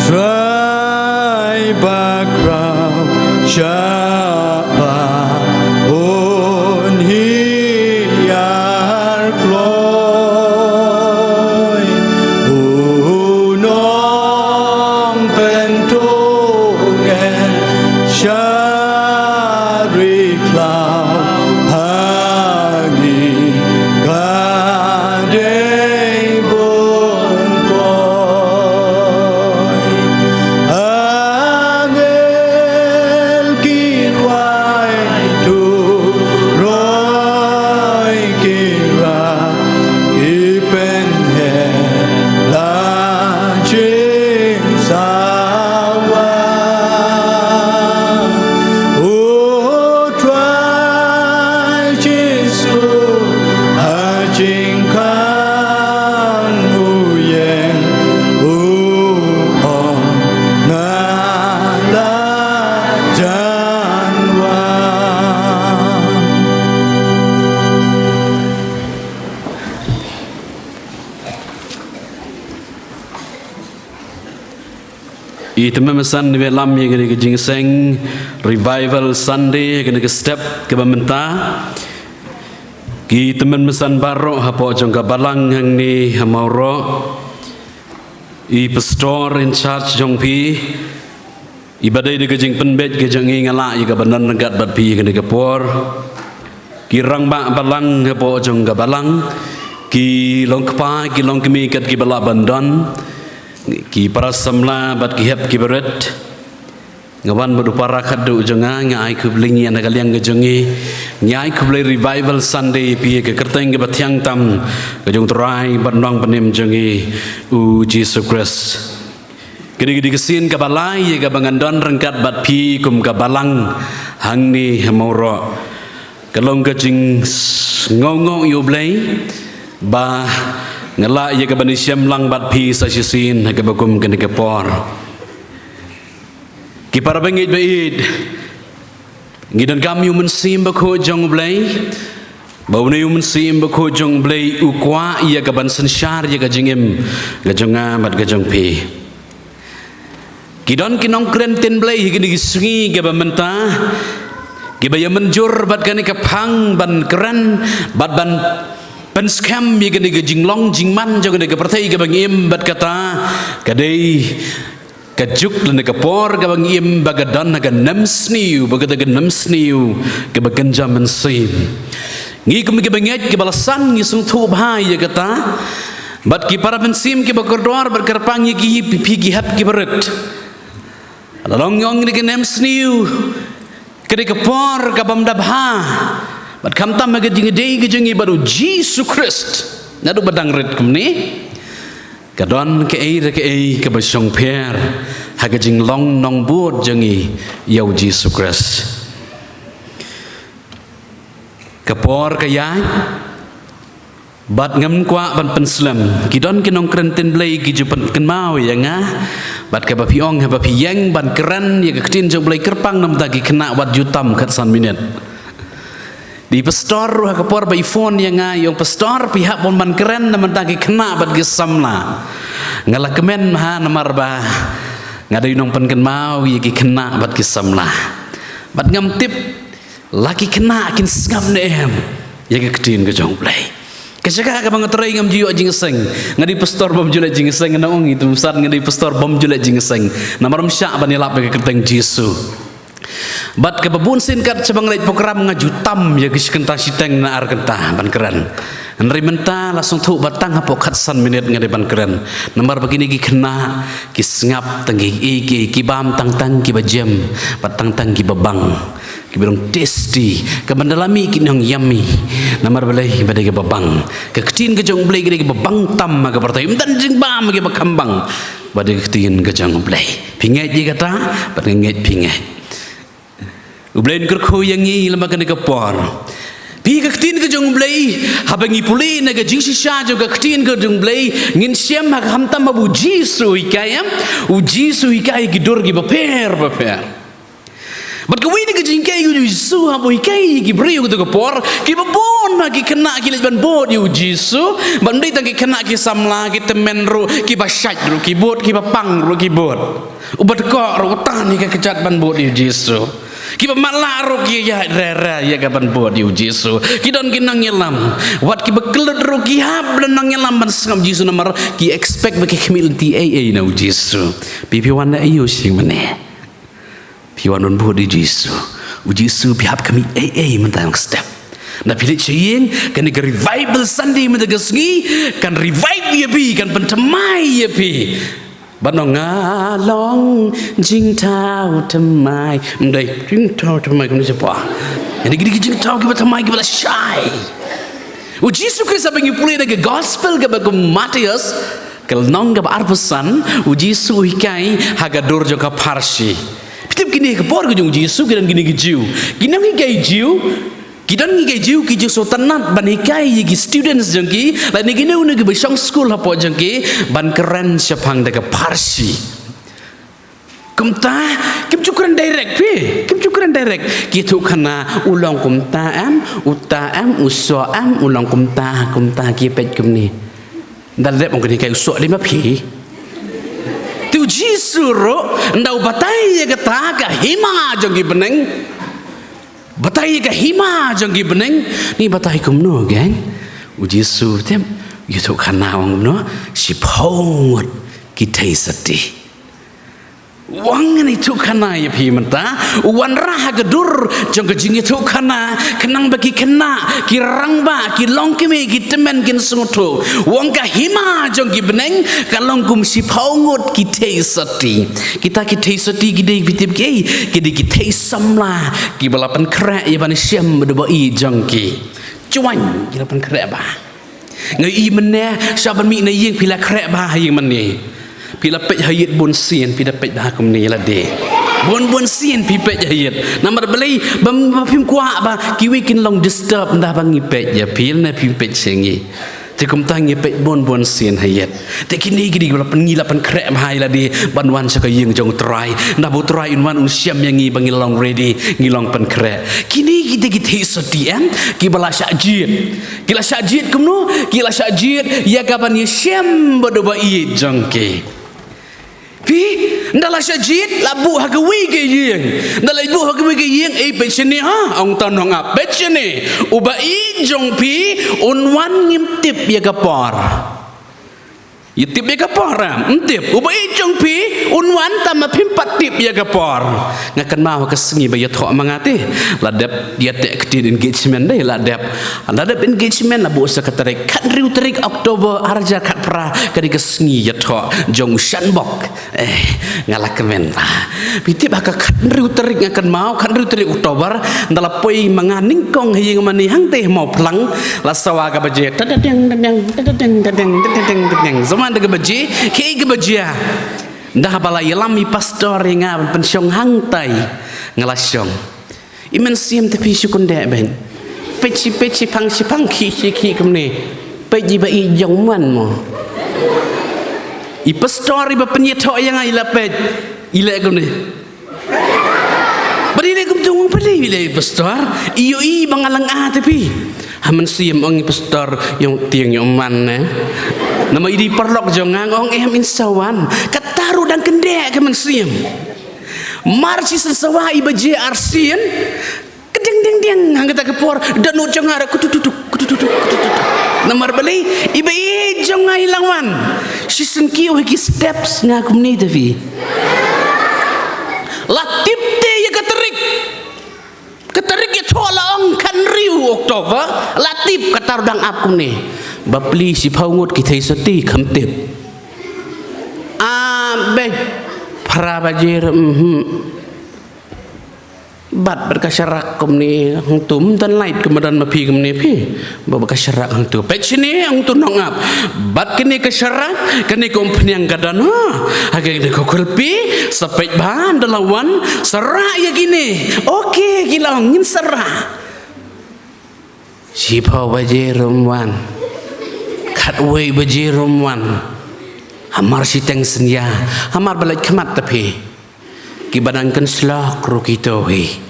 Trai bakhraw shaba un hiar kloi, u nongpynthut ngen sha ri khlaw ha ngi ka dei bun poi. Angel ki rwai tu roi ki ra ki pynher la jingsawa. U Trai Jisu ha jingkhang u ïeng, u ong nga la jan wan. I tymmen basan ngi ïalam ïa kane ka jingïaseng Revival Sunday, ïa kane ka step kaba mynta. Ki tymmen basan baroh hapoh jong ka balang hangne ha Mawroh. I pastor in charge jong phi, iba dei da ka jingpynbeit ka jong ngi, nga lah ïa ka ban don ryngkat bad phi ïa kane ka por. Ki rangbah balang hapoh jong ka balang, ki long kpa, ki long kmie kat kiba lah ban don, ki para samla bad ki hep kiba rit. Nga wan bad u para khadduh jong nga, nga ai khublei ïa na ka liang ka jong ngi. Nga ai khublei Revival Sunday ïa phi ha ka kyrteng kaba thiang tam ka jong u Trai bad u Nongpynim jong ngi, u Jisu Khrist. Kane ka dei ka sien kaba lai ïa kaba ngan don ryngkat bad phi kum ka balang hangne ha Mawroh. Ka long ka jingsngewnguh ïa U Blei ba nga lah ïa ka ban ïashem lang bad phi sa shisien ha kaba kum kane ka por. Ki para bangeit ba ïeit, ngi donkam ïa u Mynsiem Bakhuid jong U Blei, ba une u Mynsiem Bakhuid jong U Blei u kwah ïa ka ban synshar ïa ka jingim ka jong nga bad ka jong phi. Ki don ki nongkren ktien Blei ha kine ki sngi kiba mynta, kiba ïa mynjur bad kane ka phang ban kren bad ban pynskhem ïa kane ka jinglong jingman jong kane ka pyrthei kaba ngi im, bad kata ka dei ka juk lane ka por kaba ngi im ba ka don ha ka nemsniew, ba kata ka nemsniew kaba kynja mynsiem. Ngi kum kiba ngeit kiba la san ngi sngewthuh bha ïa kata. Bad ki para mynsiem kiba kordor bad kyrpang ïa ki, phi ki hep kiba rit. La long ïong ïa ka nemsniew, ka dei ka por kabym da bha. Bad khamtam ha ka jingïadei ka jong ngi bad U Jisu Khrist naduh ba dang rit kumne, ka don kaei re kaei kaba shongpher ha ka jinglong nongbud jong ngi ïa U Jisu Khrist. Ka por ka ïaid bad ngam kwah ban pynslem. Ki don ki nongkren ktien Blei ki ju pynkynmaw ïa nga, bad kaba phi ong haba phi ïeng ban kren ïa ka ktien jong U Blei, kyrpang namar ki khynnah wat ju tam khatsan minit. Dei pastor ruh ha ka por ba i phone ïa nga, i ong, "Pastor, phi hap ban kren namar ki khynnah bad ki samla." Nga la kmen bha namar ba nga dei nongpynkynmaw ïa ki khynnah bad ki samla. Bad ngam tip la ki khynnah kin sngap ne em ïa ka ktien ka jong U Blei. Ka jaka kaba nga trei ngam ju ïoh jingïaseng. Nga dei pastor bym ju leh jingïaseng, nga ong ïa i Tumsat nga dei pastor bym ju leh jingïaseng. Namar ym shah ban ïalap ïa ka kyrteng Jisu. Bad kaba bun sien kat sha ba nga leit program nga ju tam ïa ki shi kynta shiteng ne ar kynta ban kren. Hynrei mynta la sngewthuh ba tang hapoh khatsan minit nga dei ban kren. Namar ba kine ki khynnah ki sngap tang ki, ki, ki bam tang tang kiba jem bad tang tang kiba bang. Kiba long tasty, kaba ynda la mih kin ong yummy. Namar balei? Ba dei kaba bang. Ka ktien ka jong U Blei ka dei kaba bang tam ha ka pyrthei. Ym don jingbam ha kaba kham bang. Ba dei ka ktien ka jong U Blei. Phi ngeit ïa kata? Bad nga ngeit phi ngeit. U Blei un kyrkhu ïa ngi lem ha kane ka por. Phi, ka ktien ka jong U Blei, haba ngi pule na ka jingshisha jong ka ktien ka jong U Blei, ngin shem ha ka khamtam haba U Jisu u hikai, em? U Jisu u hikai ki dur kiba pher bapher. Bad kawei na ka jinghikai U Jisu haba u hikai ïa ki briew kato ka por, kiba bun ma ki khynnah ki leit ban bud ïa U Jisu, bad ym dei tang ki khynnah, ki samla, ki tymmen ruh, kiba shait ruh ki bud, kiba pang ruh ki bud. Uba dkoh ruh u tan ïa ka kjat ban bud ïa U Jisu. Kiba matlah ruh ki ïaid re re ïa ka ban bud ïa U Jisu. Ki don ki nongïalam. Wat kiba kyllut ruh ki hap ban nongïalam ban sngap U Jisu namar ki expect ba ki khmih lynti ei ei na U Jisu. Phi, phi wan na aiu sha ïing mane? Phi wan ban bud ïa U Jisu. U Jisu phi hap khmih ei ei mynta ïa ka step. Na phi leit sha ïing, kane ka Revival Sunday mynta ka sngi kan revive ïa phi, kan pynthymmai ïa phi. Ban ong nga long jingthaw thymmai. Ym dei jingthaw thymmai kumne shapoh. Ïa kine ki dei ki jingthaw kiba thymmai kiba lashai. U Jisu Khrist, haba ngi pule na ka gospel kaba kum u Mathaios, ka lynnong kaba arphew san, U Jisu u hikai ha ka dur jong ka pharshi. Phi tip kine ka por ka jong U Jisu ki don kine ki Jiw. Ki nonghikai Jiw, ki don kine ki Jiw ki ju sngewtynnat ban hikai ïa ki students jong ki, lane kino kino kiba shong skul hapoh jong ki, ban kren shaphang da ka pharshi. Kumta, kim ju kren direct phi, kim ju kren direct. Ki ïathuh khana, u long kumta em, uta em, u soh em, u long kumta, kumta, ki peit kumne. Ynda la dep ong kane ka u soh dei ma phi. Te U Jisu ruh, ynda u batai ïa kata ka hima jong ki bneng. Batai ïa ka hima jong ki bneng, ngi batai kumno, gang? U Jisu tip, u ïathuh khana u ong kumno, shiphew ngut ki theisotti. U ong ngan ïathuh khana ïa phi mynta, u wanrah ha ka dur jong ka jingïathuh khana, khnang ba ki khynnah, ki rangbah, ki longkmie, ki tymmen kin sngewthuh. U ong ka hima jong ki bneng, ka long kum shiphew ngut ki theisotti. Kita ki theisotti ki dei, phi tip kiei, ki dei ki thei samla, kiba la pynkhreh ïa ban shem bad u ba-ïeit jong ki. Jwaiñ, ki la pynkhreh bha. Nga ïohi mynne, sha ban mih na ïing phi la khreh bha ha ïing mane. Phi la peit ha ïit bun sien, phi da peit bha kumne lade. Bun bun sien phi peit ha ïit. Namar balei, ba, ba phim kwah ba kiwei kin long disturb ynda ba ngi peit ïa phi, ne phim peit sha ngi. Te kumta ngi peit bun bun sien ha ïit. Te kine ki dei ba la pyn, ngi la pynkhreh bha ïa lade ban wan sha ka ïing jong U Trai. Naba U Trai un wan un shem ïa ngi ba ngi long ready, ngi long pynkhreh. Kine ki dei ki theisotti, em, kiba la shah jied. Ki la shah jied kumno, ki la shah jied ïa ka ban ïashem bad u ba-ïeit jong ki. Phi, ynda la shah jied, la buh ha kawei ka ïing. Ynda la buh ha kawei ka ïing, ei peit shane ha, ong uta u nongap, peit shane. U ba-ïeit jong phi un wan, ngim tip ïa ka por. Ïa tip ïa ka por, em, ym tip. U ba-ïeit jong phi un wan tang ma phim pat tip ïa ka por. Nga kynmaw ha ka sngi ba ïathoh ma nga te, la dep ïa teh ktien engagement, dei la dep. La dep engagement, la buh sa ka tarik khathynriew tarik October arhajar khatphra, ka dei ka sngi ïathoh jong u Shanbok. Eh, nga la kmen bha. Phi tip ha ka khathynriew tarik, nga kynmaw, khathynriew tarik October, ynda la poi ma nga nyngkong ha ïing mane hangtei ha Mawphlang, la sawa ka baje. Tadadeng, dadeng, tadadeng, dadeng, tadadeng, dadeng. Zaman da ka baje, kaei ka baje. Ynda haba la ïalam i pastor ïa nga ban pynshong hangtai, nga la shong. I Mynsiem, te phi shu kyndeh beit. Peit shi, peit shiphang, shiphang, khih, khih, khih kumne. Peit i ba-ïeit jong man mo. I pastor i ba pynïathoh ïa nga i la peit. I leh kumne. Bad i leh kumto, nga ong balei i leh, i pastor? I ïohi ba nga la nga, te phi. Ha Mynsiem, ong i pastor, ïong tieng ïong man ne. Namar i dei paralok jong nga, nga ong em, in sa wan. Kata ruh dang kyndeh ka Mynsiem. Mar shisien sawa, i baje arsien. Ka ding ding ding, hangta ka por, dohnud jong nga ruh kutututuk, kutututuk, kutututuk. Na Mar balei, i ba ïeit jong nga i la wan. Shisien kiew ha ki steps nga kumne te phi. La tip te ïa ka tarik. Ka tarik ïathoh la ong khathynriew October. La tip kata ruh dang ap kumne. Bapli shiphew ngut ki thei sotti kham tip. Ah, bad phra baje ruh, mhm. Bad, bad ka sharak kumne hangtu, ym don light kumba don ma phi kumne phi. Bad, bad ka sharak hangtu. Peit shane hangtu nongap. Bad kane ka sharak, kane ka umphniang ka don ha. Ha kane ka kulpi, sa peit bha, ynda la wan, sa rah ïa kine. Okay, ki la ong ngin sa rah. Shiphew baje ruh ym wan. Khatwei baje ruh ym wan. Hamar shiteng synñia. Hamar ba leit khmat te phi. Kiba dang kynslok ruh kito hi.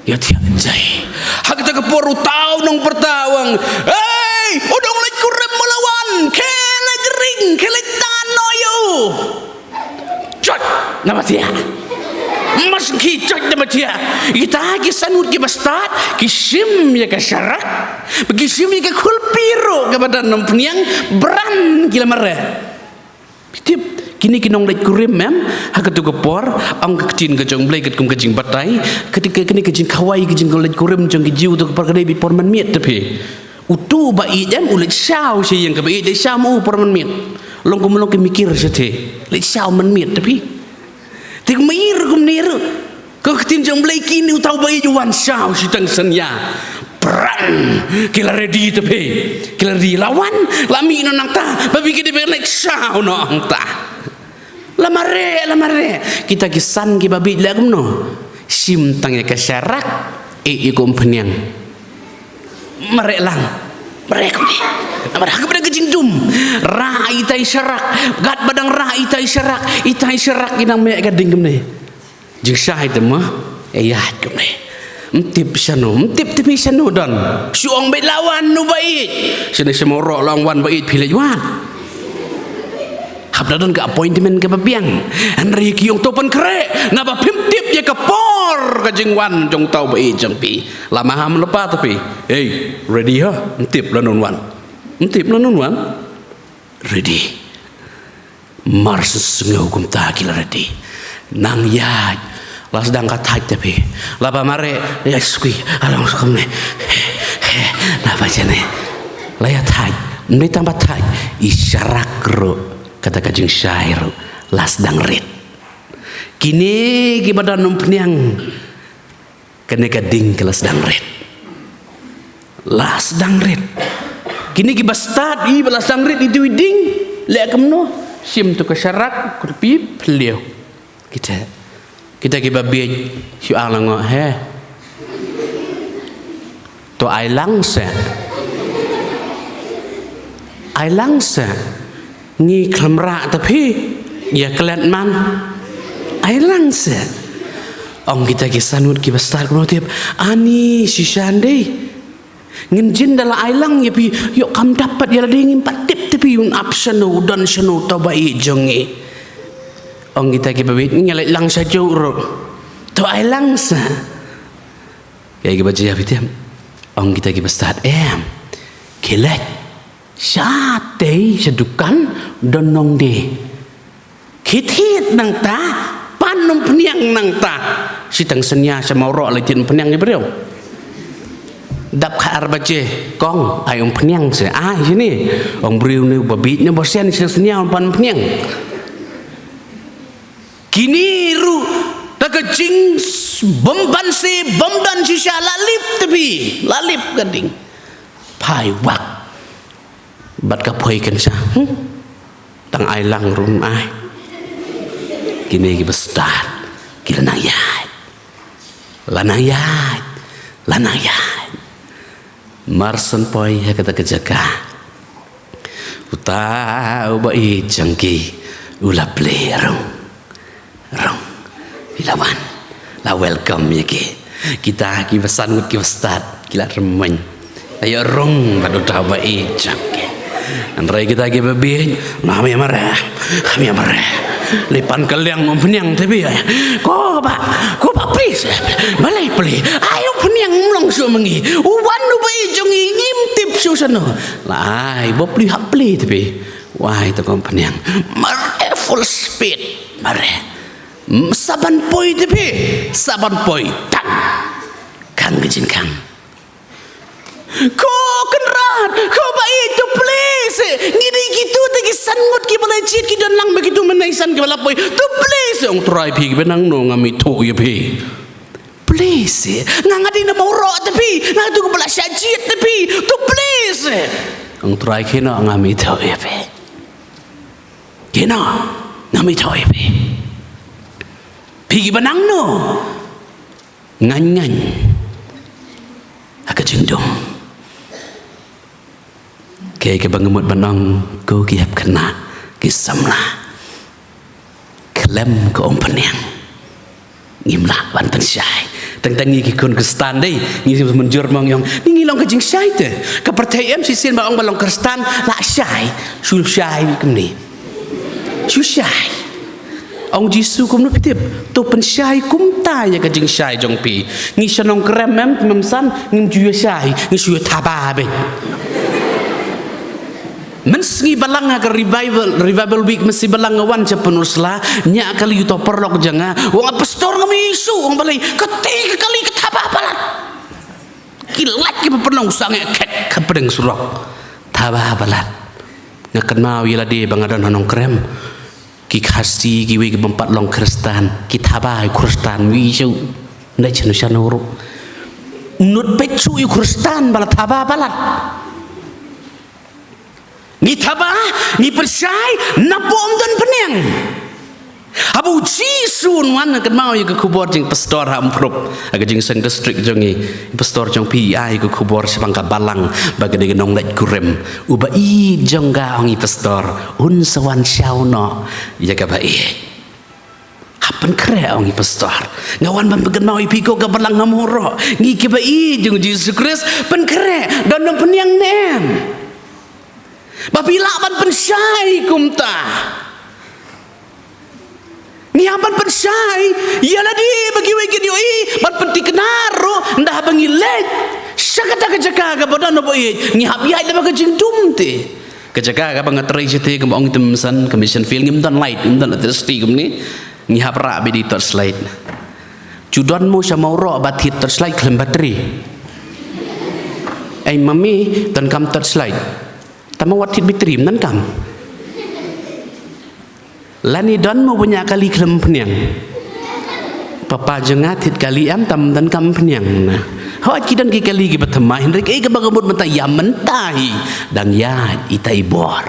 Ïa thiah jai. Ha kata ka por uta u nongpyrta u ong. Hei, u nongleit kurim u la wan. Khie leit ring, khie leit tan noh ïa u. Chot, na ba thiah. Mas ki chot na ba thiah. Kita ki san ngut kiba stad, ki shim ïa ka sharak. Ki shim ïa ka kulpi ruh kaba don umphniang, bran ki la mareh. Phi tip, kine ki nongleit kurim em, ha katu ka por, ong ka ktien ka jong Blei katkum ka jingbatai, kati ka, kine ka jingkhawai ka jingleit kurim jong ki Jiw tu ka por ka dei bad por mynmiet te phi. Utu ba ïeit em, u leit shaw sha ïing kaba ïeit, leit shaw ma u por mynmiet. Long kum long ki mikir sha te, leit shaw mynmiet te phi. Te kumne ruh, kumne ruh. Ka ktien jong Blei kine uta uba ïeit u wan shaw shiteng synñia. Pran, ki la ready te phi. Ki la ready la wan, la mih noh nangta. Ba phi ki dei ban leit shaw noh nangta. La mareh, la mareh. Kita ki san kiba bieit leh kumno. Shim tang ïa ka sharak, ïeh ïa ka umphniang. Mareh lang. Mareh kumne. Namar ha kaba dang ka jingdum. Rah ïa itai sharak. Katba dang rah ïa itai sharak. Itai sharak ki nang meh ka ding kumne. Jingshai te mo. Ïaid kumne. Ym tip shano. Ym tip te phi shano don. Shu ong beit la wan u ba ïeit. Shane sha Mawroh la ong wan ba ïeit phi leit wan. Hap da don ka appointment kaba biang. Hynrei ki ong to pynkhreh. Naba phim tip ïa ka por ka jingwan jong uta uba ïeit jong phi. La maham lypa te phi. Hei, ready ha? Ym tip lano un wan. Ym tip lano un wan. Ready. Mar shu sngew kumta ki la ready. Nang ïaid. La sdang ka thait te phi. La ba mareh, ïa sukui, la ong kumne. Naba jane. La ïa thait. Ym dei tang ba thait. I sharak ruh. Kata ka jingshai ruh. La sdang rit. Kine kiba don umphniang. Kane ka ding ka la sdang rit. La sdang rit. Kine kiba stad i ba la sdang rit itu i ding. Leh kumno. Shim tu ka sharak, kulpi, pyllew. Kita. Kita kiba bieit, shu ong la ngo, he. To ai lang seh. Ai lang seh. Ngi khlem rah te phi. Ïa klet man. Ai lang seh. Ong kita ki san ngut kiba stad kumno tip. Ani shisha ndei. Ngin jin da la ai lang ïa phi. Ïoh kam dap pat ïa lade ngim pat tip te phi un ap shano u don shano uta uba ïeit jong ngi. Ong kita kiba bieit ngi leit lang sha juh ruh. To ai lang seh. Ïa kiba jia phi tip. Ong kita kiba stad em. Khie leit. Shatei sha dukan don nongdie. Khie thied nangta, pan umphniang nangta. Shiteng synñia sha Mawroh la thied umphniang ïa briew. Dap khatar baje, kong, ai umphniang seh, ai shane. Ong briew ne ba bieit ne ba sian shiteng synñia pan umphniang. Kine ruh, da ka jing s-, bym ban seh, bym don shisha, la lip te phi, la lip ka ding. Phai wak. Bad ka phoi kan sha. Hmm? Tang ai lang ruh ym ai. Kine kiba stad. Ki la nang ïaid. La nang ïaid. La nang ïaid. Mar shen poi ha kata ka jaka. Uta uba ïeit jong ki. U la plie rung. Rung. Phi la wan. La welcome ïa ki. Kita kiba san ngut kiba stad. Ki la rymmuiñ. Ïa rung bad uta uba ïeit jong ki. Hynrei kita kiba bieit. Nah, kham ïa mareh. Kham ïa mareh. Leit pan ka liang umphniang te phi ïa. Ko bah. Ko bah please. Balei plie. Ai umphniang mlong shuh ma ngi. U wan uba ïeit jong ngi ngim tip Shu shano. Lai, bapli hapli te phi. Wai te ka umphniang. Mare full speed. Mare. Sa ban poi te phi. Sa ban poi. Tang. Khang ka jingkhang. Ko Kynrad, ko ba ïeit, to please. Ngi dei kito te ki san ngut ki ba la jied ki don lang ba kito mynne san ki ba la poi. To please. Ong Trai phi ki ba nang no ngam ithuh ïa phi. Please, eh. Nga nga dei na Mawroh te phi, nga tu ka ba la shah jied te phi. To please, eh. Ong Trai kino ngam ithuh ïa phi. Kino ngam ithuh ïa phi. Phi ki ba nang no. Ngan ngan. Ha ka jingdum. Kaei kaba nga mut ban ong ko ki hep khynnah ki samla. Khlem ka umphniang ngim lah ban pynshai. Tang tang ngi ki khun Khristan dei ngi mynjur mong ïong ngi ngi long ka jingshai te. Ka pyrthei em shisien ba ong ba long Khristan la shai. Shu shai kumne. Shu shai. Ong Jisu kumno phi tip? To pynshai kumta ïa ka jingshai jong phi. Ngi sha Nongkrem em, Mymsan, ngim ju ïa shai, ngi shu ïa thaba beit. Mynsngi balang ha ka revival, revival week mynsngi balang nga wan sha Pynursla, ñiah kali uto paralok jong nga, u ong pastor ngam ïohi shuh, u ong balei, kata ka kali ka thaba palat. Ki lait kiba pynlong sangeh khet ka pdeng surok. Thaba palat. Nga kynmaw ïa lade ba nga don ha Nongkrem. Ki Khasi kiwei ki bym pat long Khristan. Ki thaba ïa u Khristan wi shu. Nda chano chano ruh. Mut peit shu ïa u Khristan ba la thaba palat. Ngi thaba, ngi pynshai, napoh ym don pynïang. Haba u Jisu un wan, kynmaw ïa ka khubor jong i pastor ha Umphrup, ha ka jingseng district jong ngi, i pastor jong phi i ai ka khubor shaphang ka balang ba ka dei ka nongleit kurim. Uba ïeit jong ka, ong i pastor, un sa wan shaw noh ïa kaba ïeit. Ha pynkhreh, ong i pastor. Nga wan ban pynkynmaw ïa phi ko ka balang ha Mawroh. Ngi kiba ïeit jong u Jisu Khrist, pynkhreh, don nongpynïang ne em? Ba phi lah ban pynshai kumta. Ngi hap ban pynshai ïa lade ba kiwei kin ïohi, ban pynthikna ruh, ynda haba ngi leit sha kata ka jaka kaba don uba ïeit, ngi hap ïaid lyngba ka jingdum te. Ka jaka kaba nga trei shatei, kaba ong i Mymsan, ka mission field, ngim don light, ngim don electricity kumne. Ngi hap rah beit da i torchlight. Ju don mo sha Mawroh ba thied torchlight khlem battery? Ei mummy, donkam torchlight. Tangba wat thied battery ym donkam. Lane don mo ba ñiah kali khlem pynïang? Papa jong nga thied kali em, tangba ym donkam pynïang na. Hooid ki don ki kali kiba thymmai, hynrei kaei kaba ka mut mynta, ïa mynta hi dang ïaid ita i bor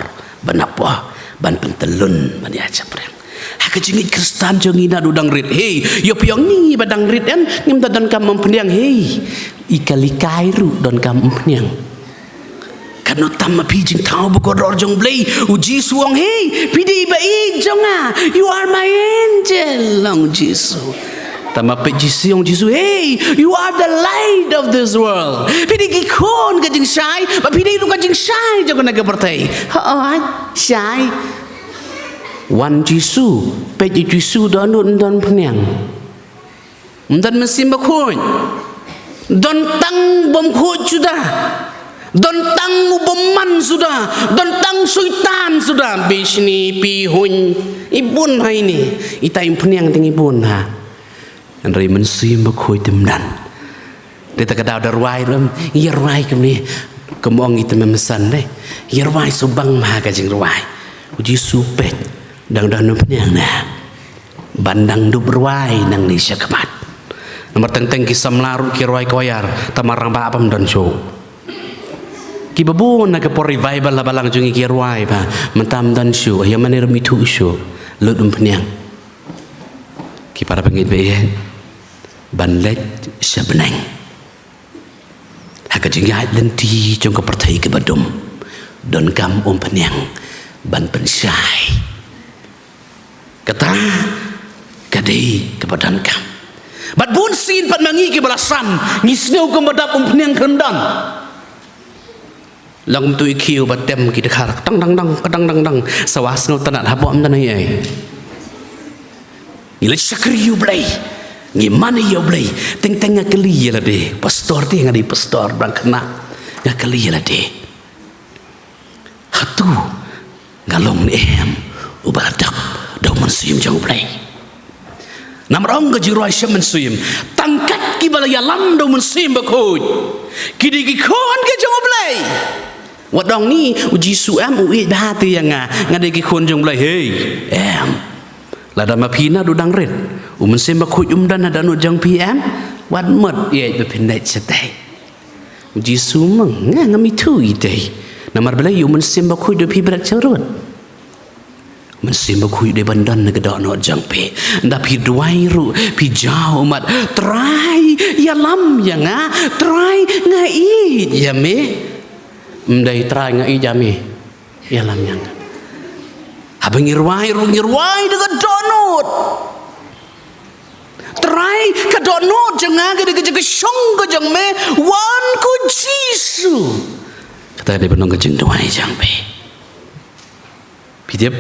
ba napoh ban pyntyllun ban ïa shaphriang. Ha ka jingngeit Khristan jong ngi naduh dang rit. Hei, ïoh phi ong ngi ba dang rit em, ngim da donkam umphniang. Hei, i kali kai ruh donkam umphniang. Katno tam ma phi jingthaw ba kordor jong U Blei. U Jisu ong, hei, phi dei ba ïeit jong nga. You are my angel, ong Jisu. Tangba phi, Jisu ong, Jisu, hey, you are the light of this world. Phi dei ki khun ka jingshai, ba phi dei ruh ka jingshai jong kane ka pyrthei. Hooid, shai. Wan Jisu, peit ïa u Jisu don nud, ym don pynïang. Ym don mynsiem bakhuid. Don tang u bym khuid suda. Don tang u bymman suda. Don tang soitan suda. Bishni, pihuiñ. I bun ha ine. Ita i umphniang te ngi bun ha. Hynrei mynsiem bakhuid te ym don. Te kata ka daw da rwai ruh em, ïa rwai kumne. Kum ong i Mymsan de. Ïa rwai shu bang ma ka jingrwai. U Jisu peit. Dang don umphniang na. Ban dang dup rwai nangne shakhmat. Namar teng teng ki samla ruh ki rwai choir, tangba rangbah bym don shuh. Kiba bun na ka por revival ha balang jong ngi ki rwai ba, mynta ym don shuh, ïa mane ruh ym ithuh shuh, lut umphniang. Ki para bangeit ba ïeit, ban leit sha bneng. Ha ka jingïaid lynti jong ka pyrthei kaba dum, donkam umphniang ban pynshai. Kata ka dei kaba donkam. Bad bun sien pat ma ngi kiba la san, ngi sngew kumba dap umphniang khlem don. Long kumtu i khiew ba tem ki dkhar, tang dang dang, ka dang dang dang. Sawa sngewtynnat hapoh ym don ei ei. Ngi leit shakri ïa U Blei. Ngi mane ïa U Blei. Teng teng nga kylli ïa lade. Pastor te nga dei pastor ba dang khynnah. Nga kylli ïa lade. nga long ne em uba la dap da u Mynsiem jong U Blei. Namar ong ka jingrwai sha mynsiem, tang kat kiba la ïalam da u Mynsiem Bakhuid ki dei ki khun ka jong U Blei. Wat ong ni u Jisu em u ïeit bha te ïa nga, nga dei ki khun jong U Blei, hei, em. Lada ma phi na du dang rit, u Mynsiem Bakhuid um don ha dohnud jong phi em, wat mut ïeit ba phin leit shatei. U Jisu meng, nga ngam ithuh itei. Namar balei? U Mynsiem Bakhuid u dei phi bret sharud. U Mynsiem Bakhuid u dei ban don na ka dohnud jong phi. Nda phi duwai ruh, phi jaw ummat, Trai, ïalam ïa nga, Trai, nga ïeit ïa me. Ym dei Trai nga ïeit ïa me, ïalam ïa nga. Haba ngi rwai ruh ngi rwai da ka dohnud. Trai, ka dohnud jong nga ka dei ka jong ka shong ka jong me, wan ko Jisu. Kata ka dei ban long ka jingduwai jong phi. Phi tip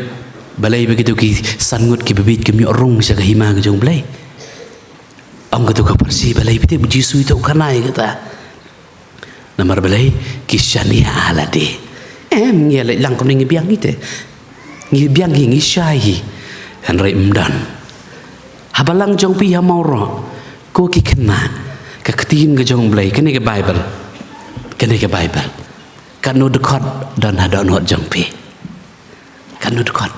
balei ba kito ki san ngut kiba bieit kim ïoh rung sha ka hima ka jong U Blei? Ong kito ka pharshi balei, phi tip? U Jisu ito u khana ïa kata. Namar balei? Ki shaniah ha lade. Em, ngi ïa leit lang kumne ngi biang hi te. Ngi biang hi, ngi shai hi. Hynrei ym don. Ha balang jong phi ha Mawroh, ko ki khynnah, ka ktien ka jong U Blei, kane ka Baibl. Kane ka Baibl. Katno dkhot don ha dohnud jong phi? Katno dkhot?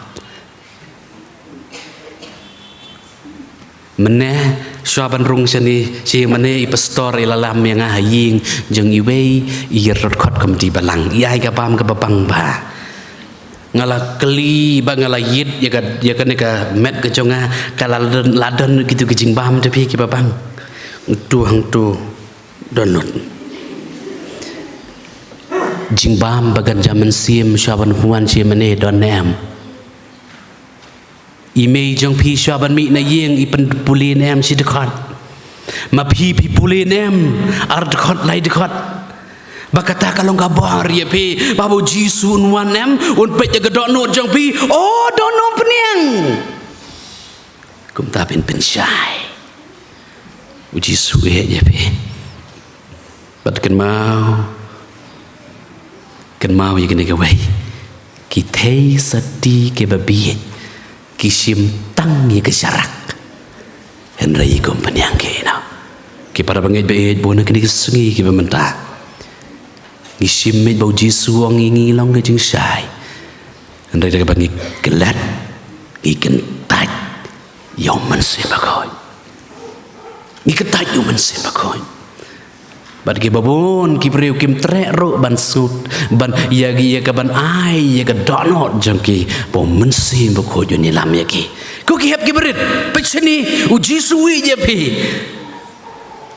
Mynne, shuwa ban rung shane, shi mynne i pastor i la lam ïa nga ha ïing jong iwei i ïar dkhot committee balang. I ai ka bam kaba bang bha. Nga la kylli bad nga la ïit ïa ka, ïa kane ka met ka jong nga, ka la don, la don kito ki jingbam te phi kiba bang. Uto hangto dohnud. Jingbam ba gan jam mynsiem shuwa ban pynwan shi mynne don ne em? I mei jong phi shuwa ban mih na ïing i pynpule ne em shi dkhot? Ma phi phi pule ne em ar dkhot lai dkhot? Ba kata ka long ka bor ïa phi, ba U Jisu un wan em, un peit ïa ka dohnud jong phi, o dohnud pynïang. Kumta phin pynshai. U Jisu u ïeit ïa phi. Bad kynmaw, kynmaw ïa kane kawei. Ki theisotti kiba bieit ki shim tang ïa ka sharak, hynrei ïa ka um pynïang ki ïa no. Ki para bangeit ba ïeit, bun na kine ki sngi kiba mynta ngi shim ïeit ba U Jisu u ong ïa ngi long ka jingshai. Hynrei da kaba ngi klet, ngi kyntait ïa U Mynsiem Bakhuid. Ngi kyntait ïa U Mynsiem Bakhuid. Bad kiba bun ki briew kim treh ruh ban sngewthuh, ban ïa, ïa ka ban ai ïa ka dohnud jong ki ba U Mynsiem Bakhuid un ïalam ïa ki. Ko ki hep kiba rit, peit shane, U Jisu u ïeit ïa phi.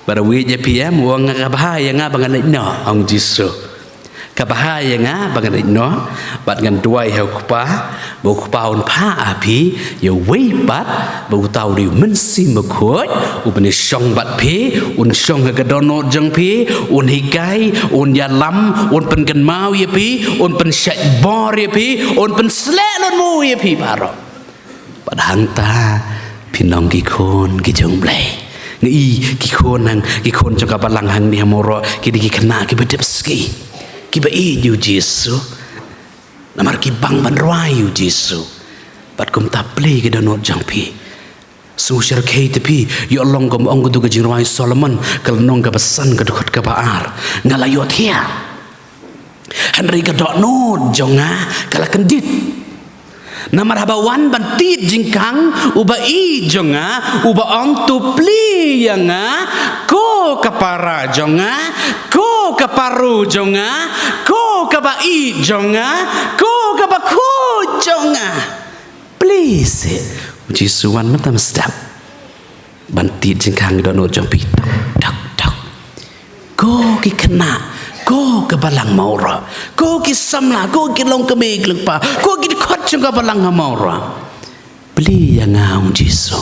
Bad u ïeit ïa phi em, u ong, ka bha ïa nga ba ngan leit noh, ong Jisu. Ka bha ïa nga ba ngan leit noh, bad ngan duwai ha U Kpa, ba U Kpa un phah ha phi ïa uwei pat, ba uta u dei U Mynsiem Bakhuid, u ban ïashong bad phi, un shong ha ka dohnud jong phi, un hikai, un ïalam, un pynkynmaw ïa phi, un pynshait bor ïa phi, un pynsleh lynti ïa phi baroh. Bad hangta phin long ki khun ki jong U Blei. Ngi i ki khun hang, ki khun jong ka balang hangne ha Mawroh, ki dei ki khynnah kiba dep sngi, kiba ïeit ïa U Jisu. Namar ki bang ban rwai ïa U Jisu. Bad kumta plie ka dohnud jong phi. Sngewsarkhei te phi, ïoh long kum ong kato ka jingrwai Solomon, ka lynnong kaba san, ka dkhot kaba ar. Nga la ïohthiah, hynrei ka dohnud jong nga ka la kyndit. Namar haba wan ban tied jingkhang uba ïeit jong nga, uba ong, to plie ïa nga, ko ka para jong nga, ko ka para jong nga, ko kaba ïeit jong nga, ko kaba khuid jong nga. Plie seh. U Jisu wan mynta mynstep ban tied jingkhang ïa ka dohnud jong phi. Tok, tok, tok. Ko ki khynnah, ko ka balang Mawroh, ko ki samla, ko ki longkmie ki longkpa, ko ki dkhot jong ka balang ha Mawroh. Plie ïa nga, ong Jisu.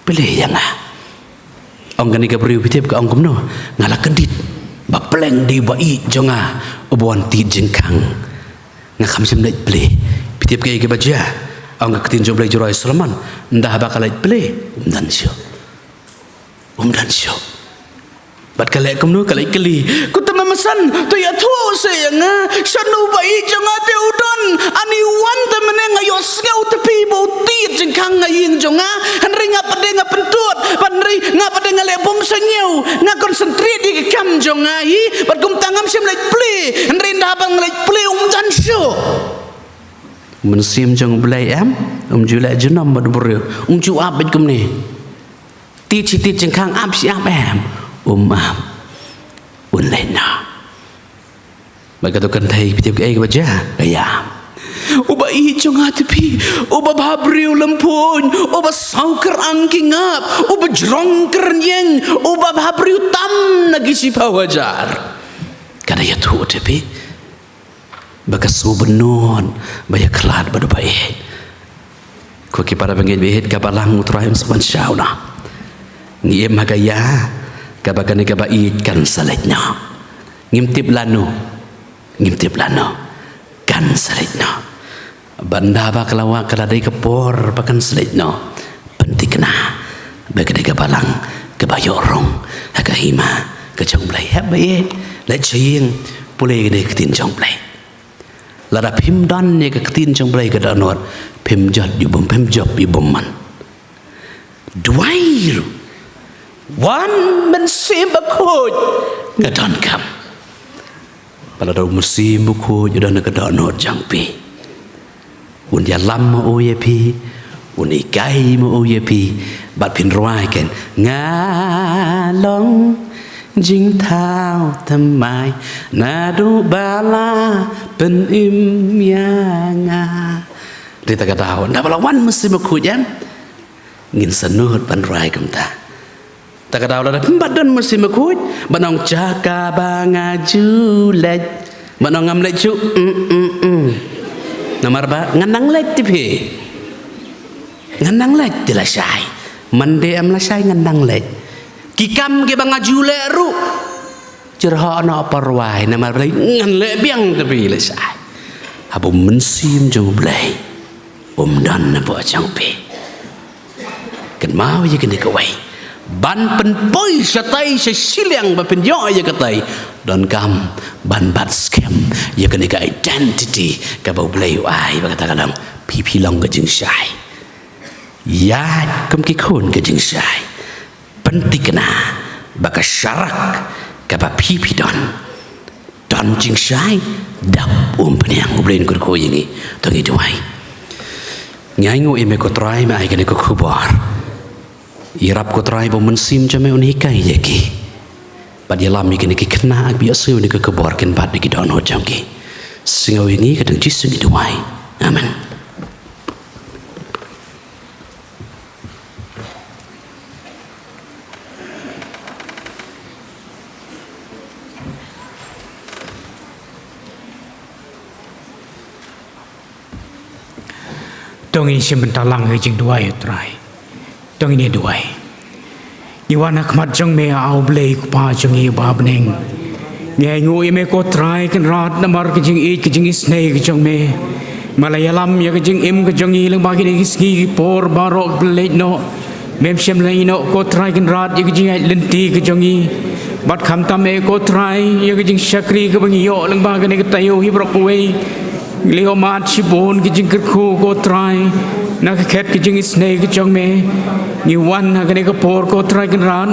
Plie ïa nga. Ong kane ka briew, phi tip ka ong kumno? Nga la kyndit ba pleng dei uba ïeit jong nga uba wan tied jingkhang. Nga kham shym leit plie. Phi tip kaei kaba jia? Ong ka ktien jong U Blei, jingrwai Solomon, ynda haba ka leit plie, um don shuh. Um don shuh. Bad ka leh kumno? Ka leit kylli. Kumta ma San, to ïathuh seh ïa nga, shano ba ïeit jong nga te u don, ani wan te mynne nga ïohsngew te phi ba u tied jingkhang ha ïing jong nga, hynrei nga pat de nga pyntud, bad hynrei nga pat de nga leh bymsniew, nga concentrate ïa ka kam jong nga hi, bad kumta ngam shym leit plie, hynrei ynda ba nga leit plie um jan shuh. Mynsiem jong U Blei em, um ju leh junom bad u briew, um ju ap bad kumne. Tied shi tied jingkhang ap shi ap em, um ap. Un leit noh. Ba ka tu kan thei phi tip kaei kaba jia, ka ïa. Uba ïeit jong nga te phi, uba bha briew lymphun, uba saw kyrang ki ngap, uba jrong kyrñieng, uba bha briew tam na ki shiphew hajar. Ka da ïathuh te phi ba ka sngewbynnud ba ïakhlad bad uba ïeit. Ko ki para bangeit ba ïeit, ka balang U Trai um sa wan shaw noh. Ngi im ha ka ïa kaba kane kaba ïeit kan sa leit noh. Ngim tip lano, ngim tip lano, kan sa leit noh. Bad ynda ba ka la wah ka la dei ka por ba kan sa leit noh, pynthikna ba ka dei ka balang kaba ïoh rung ha ka hima ka jong U Blei. Hep ba ïeit, leit sha ïing, pule ïa kane ka ktien jong U Blei. Lada phim don ïa ka ktien jong U Blei ka dohnud, phim jot ïa u bym, phim jop ïa u bymman. Duwai ruh. Wan Mynsiem Bakhuid, nga donkam. Ba lada u Mynsiem Bakhuid u don ha ka dohnud jong phi, un ïalam ma u ïa phi, un hikai ma u ïa phi, bad phin rwai ken, nga long jingthaw thymmai naduh ba la pynim ïa nga. Dei ta ka daw, ynda ba la wan Mynsiem Bakhuid em, ngin sa nud ban rwai kumta. Ta ka daw lada phim pat don Mynsiem Bakhuid, ban ong jaka ba nga ju leit, ban ong ngam leit shuh, mm, mm, mm. Namar ba ngan nang leit te phi. Ngan nang leit te lashai. Monday em lashai ngan nang leit. Ki kam kiba nga ju leh ruh, jyrhoh noh, pyrwai, namar balei ngan leh biang te phi lashai. Haba u Mynsiem jong U Blei um don hapoh jong phi. Kynmaw ïa kane kawei. Ban pynpoi shatai sha shiliang ba phin ïoh ïa katai, donkam ban bat skhem ïa kane ka identity kaba U Blei u ai, ba kata ka long phi, phi long ka jingshai. Ïaid kum ki khun ka jingshai. Pynthikna ba ka sharak kaba phi, phi don, don jingshai, dap um pynïang. U Blei un kyrkhu ïa ngi. To ngi duwai. Ngi ainguh ïa me ko Trai, me ai kane ka khubor. Ïarap ko Trai ba u Mynsiem jong me un hikai ïa ki, bad ïalam ïa kine ki khynnah ba ïohsngew ïa kane ka khubor kin bat na ki dohnud jong ki. Sngew ïa ngi, ka dei ha u Jisu ngi duwai. Amen. To ngin shim bynta lang ha ka jingduwai, ko Trai. To ngin ïa duwai. Ngi wan ha khmat jong me, A U Blei Kpa jong ngi uba ha bneng. Ngi ainguh ïa me ko Trai Kynrad namar ka jingïeit, ka jingisynei ka jong me. Me la ïalam ïa ka jingim ka jong ngi lyngba kine ki sngi ki por baroh kiba la leit noh. Mem shym la ïehnoh ko Trai Kynrad ïa ka jingïaid lynti ka jong ngi. Bad khamtam eh ko Trai ïa ka jingshakri kaba ngi ïoh lyngba kane ka taïew hi baroh kawei. Ngi la ïohmad shibun ka jingkyrkhu ko Trai na ka khet ka jingisynei ka jong me. Ngi wan ha kane ka por ko Trai Kynrad,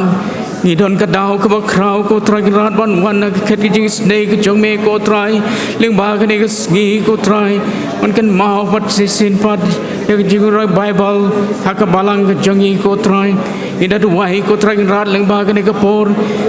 ngi don ka daw kaba khraw ko Trai Kynrad ban wan ha ka khet ka jingisynei ka jong me ko Trai. Lyngba kane ka sngi ko Trai, ban kynmaw pat shisien pat ïa ka jingrwai Baibl ha ka balang ka jong ngi ko Trai. Ngi da duwai ko Trai Kynrad lyngba kane ka por.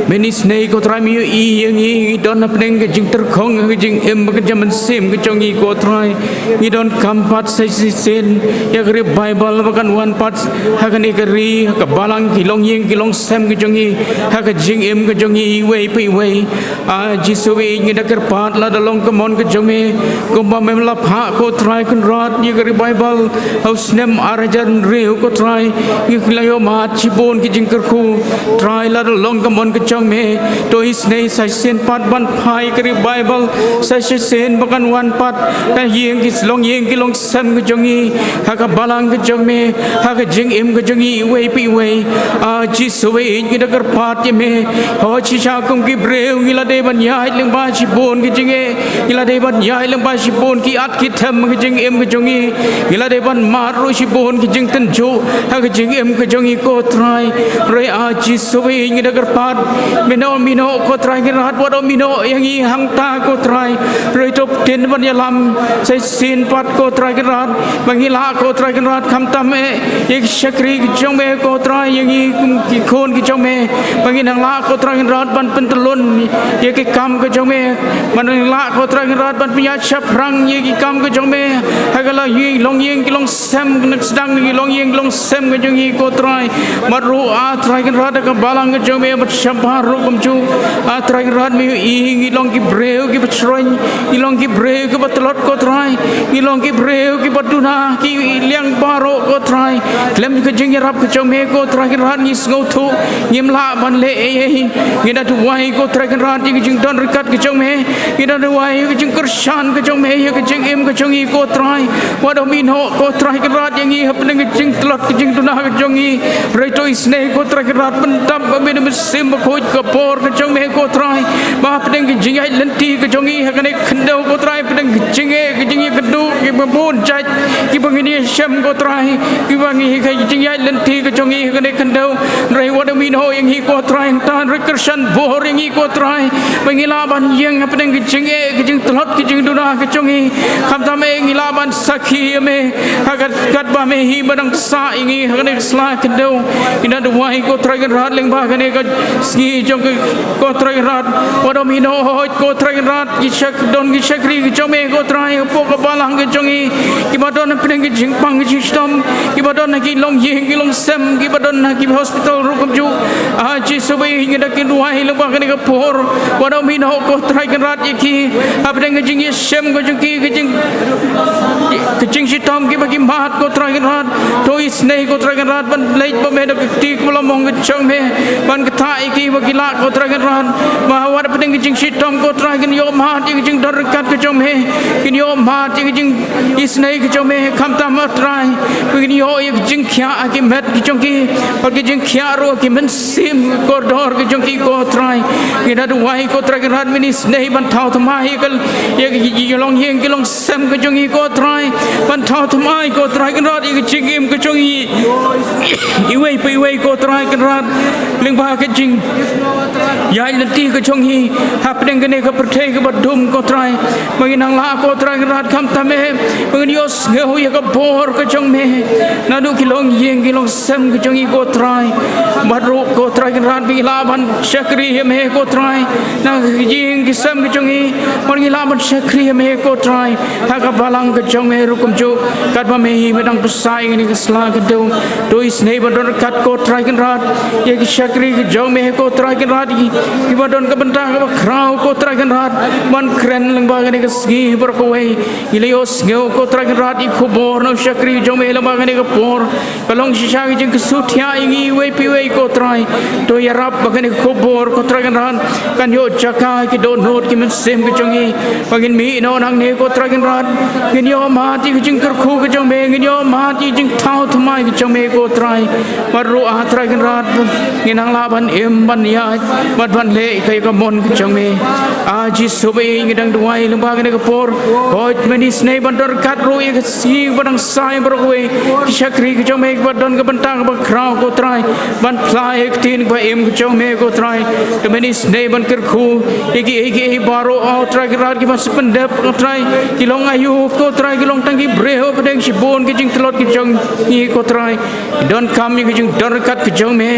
Men isynei ko Trai me ïohi ïa ngi, ngi don hapdeng ka jingtyrkhong ha ka jingim bad ka jingmynsiem ka jong ngi ko Trai. Ngi donkam pat sa shisien ïa ka ri Baibl ba kan wan pat ha kane ka ri, ha ka balang, ki longïing ki longsem ka jong ngi, ha ka jingim ka jong ngi iwei pa iwei. A Jisu ba ïeit, ngi da kyrpad lada long ka mon ka jong me, kumba mem la phah ko Trai Kynrad ïa ka ri Baibl ha u snem ar hajar hynriew ko Trai, ngi la ïohmad shibun bun ki jingkyrkhu, Trai, lada long ka mon ka jong me, to isynei sa shisien pat ban phai ka revival, sa shisien ba kan wan pat ka ïing ki longïing ki longsem ka jong ngi ha ka balang ka jong me, ha ka jingim ka jong ngi iwei pa iwei. A Jisu, ngi da kyrpad ïa me. Hooid, shisha kum ki briew ngi la dei ban ïaid lyngba shibun ki jingeh, ngi la dei ban ïaid lyngba shibun ki at ki them ha ka jingim ka jong ngi, ngi la dei ban mad ruh shibun ki jingtynjuh ha ka jingim ka jong ngi, ko Trai. Hynrei A Jisu, ngi da kyrpad, mino mino, ko Trai Kynrad, wat ym ïehnoh ïa ngi hangta, ko Trai. Hynrei to pynbeit ban ïalam sa shisien pat, ko Trai Kynrad, ba ngin lah, ko Trai Kynrad, khamtam eh ïa ki shakri ki jong me, ko Trai, ïa ngi kum ki khun ki jong me, ba ngin nang lah, ko Trai Kynrad, ban pyntyllun ïa ki kam ka jong me, ba ngin nang lah, ko Trai Kynrad, ban pynïaid shaphrang ïa ki kam ka jong me ha ka la ïing longïing ki longsem, na ka sdang ki longïing ki longsem ka jong ngi, ko Trai. Bad ruh, A Trai Kynrad, ha ka balang ka jong me bad shabar ruh kumjuh, A Trai Kynrad, me ïohi ngi long ki briew kiba shyrkhei, ngi long ki briew kiba tlot, ko Trai. Ngi long ki briew kiba duna ki liang baroh, ko Trai. Khlem ka jingïarap ka jong me, ko Trai Kynrad, ngi sngewthuh ngim lah ban leh ei ei. Ngi da duwai, ko Trai Kynrad, ïa ka jingdon ryngkat ka jong me. Ngi da duwai ïa ka jingkyrshan ka jong me ïa ka jingim ka jong ngi, ko Trai. Wat ym ïehnoh, ko Trai Kynrad, ïa ngi hapdeng ka jingtlot ka jingduna ka jong ngi. Hynrei to isynei, ko Trai Kynrad, pyndap ba me da mynsiem bakhuid ka bor ka jong me, ko Trai, ba hapdeng ka jingïaid lynti ka jong ngi ha kane ka khyndew, ko Trai, hapdeng ka jingeh, ka jingïakynduh kiba bun jait kiba ngin ïashem, ko Trai, kiba ngi ha ka jingïaid lynti ka jong ngi ha kane ka khyndew. Hynrei wat ym ïehnoh ïa ngi, ko Trai, hangta, hynrei kyrshan bor ïa ngi, ko Trai, ba ngi lah ban ïeng hapdeng ka jingeh, ka jingtlot, ka jingduna ka jong ngi. Khamtam eh ngi lah ban sakhi ïa me ha kat, katba me hi ba dang sah ïa ngi ha kane ka sla khyndew. Ngi da duwai, ko Trai Kynrad, lyngba kane ka sngi jong ka, ko Trai Kynrad, wat ym ïehnoh, hooid, ko Trai Kynrad, ki shak, don ki shakri ki jong me, ko Trai, hapoh ka balang ka jong ngi, kiba don hapdeng ka jingpang ka jingshitom, kiba don ha ki longïing ki longsem, kiba don ha ki hospital ruh kumjuh. A Jisu, ngi da kyrduwai lyngba kane ka por, wat ym ïehnoh, ko Trai Kynrad, ïa ki hapdeng ka jingïashem ka jong ki, ka jing, ka jingshitom kiba ki mad, ko Trai Kynrad. To isynei, ko Trai Kynrad, ban leit bad me da ka kti kaba la mong ka jong me, ban ktah ïa ki ba ki lah, ko Trai Kynrad, ba wat hapdeng ka jingshitom, ko Trai, kin ïoh mad ïa ka jingdon ryngkat ka jong me, kin ïoh mad ïa ka jingisynei ka jong me, khamtam, ko Trai, ba kin ïoh ïa ka jingkhiah ha ki met ki jong ki, bad ka jingkhiah ruh ha ki mynsiem kordor ka jong ki, ko Trai. Ngi da duwai, ko Trai Kynrad, men isynei ban thaw thymmai ïa ka, ïa ka, ïa ka longïing ki longsem ka jong ngi, ko Trai, ban thaw thymmai, ko Trai Kynrad, ïa ka jingim ka jong ngi iwei pa iwei, ko Trai Kynrad, lyngba ka jingïaid lynti ka jong ngi hapdeng kane ka pyrthei kaba dum, ko Trai, ba ngin nang lah, ko Trai Kynrad, khamtam eh ba ngin ïohsngew ïa ka bor ka jong me naduh ki longïing ki longsem ka jong ngi, ko Trai. Bad ruh, ko Trai Kynrad, ba ngin lah ban shakri ïa me, ko Trai, na ki ïing ki sem ka jong ngi, ba ngin lah ban shakri ïa me, ko Trai, ha ka balang ka jong me ruh kumjuh, katba me hi ba dang pynsah ïa kane ka sla khyndew. To isynei ban don ryngkat, ko Trai Kynrad, ïa ki shakri ki jong me, ko Trai Kynrad, kiba don ka bynta kaba khraw, ko Trai Kynrad, ban kren lyngba kane ka sngi baroh kawei. Ngi la ïohsngew, ko Trai Kynrad, ïa ka khubor na u shakri jong me lyngba kane ka por, ka long shisha ka jingkynsu thiah ïa ngi iwei pa iwei, ko Trai. To ïarap ba kane ka khubor, ko Trai Kynrad, kan ïoh jaka ha ki dohnud ki mynsiem ki jong ngi, ba ngin mih noh nangne, ko Trai Kynrad, ngin ïoh mad ïa ka jingkyrkhu ka jong me, ngin ïoh mad ïa ka jingthaw thymmai ka jong me, ko Trai. Bad ruh, A Trai Kynrad, ngin nang lah ban im, ban ïaid bad ban leh ïa ka, ïa ka mon ka jong me. A Jisu, ngi dang duwai lyngba kane ka por. Hooid, men isynei ban don ryngkat ruh ïa ka sngi ba dang sah baroh kawei, ki shakri ki jong me kiba don ka bynta kaba khraw, ko Trai, ban phla ïa ka ktien kaba im ka jong me, ko Trai. Te men isynei ban kyrkhu ïa kiei kiei baroh, ko Trai Kynrad, kiba shu pyndep, ko Trai, ki long aïu, ko Trai, ki long tang ki briew hapdeng shibun ki jingtlot ki jong ngi, ko Trai. Donkam ïa ka jingdon ryngkat ka jong me,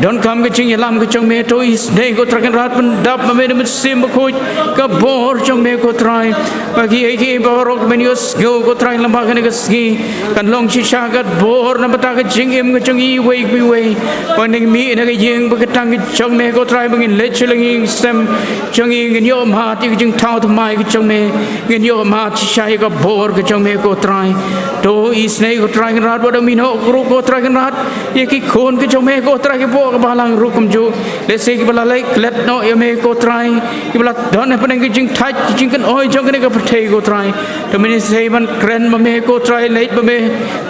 donkam ka jingïalam ka jong me. To isynei, ko Trai Kynrad, pyndap ma me da ka mynsiem bakhuid, ka bor jong me, ko Trai. Ba kiei kiei baroh kiba men ïohsngew, ko Trai, lyngba kane ka sngi, kan long shisha ka bor na ka bynta ka jingim ka jong ngi iwei pa iwei. Ba ngin mih na ka ïing bad ka tang ka jong me ko Trai, ba ngin leit sha la ïing sem jong ngi, ngin ïohmad ïa ka jingthaw thymmai ka jong me, ngin ïohmad shisha ïa ka bor ka jong me ko Trai. To isynei ko Trai Kynrad, wat ym ïehnoh ruh ko Trai Kynrad ïa ki khun ka jong me ko Trai kiba ha ka balang ruh kumjuh. Lehse kiba la leit klet noh ïa me ko Trai, kiba la don hapdeng ka jingthait ka jingkynoi jong kane ka pyrthei ko Trai. To mynta isynei ban kren bad me ko Trai, leit bad me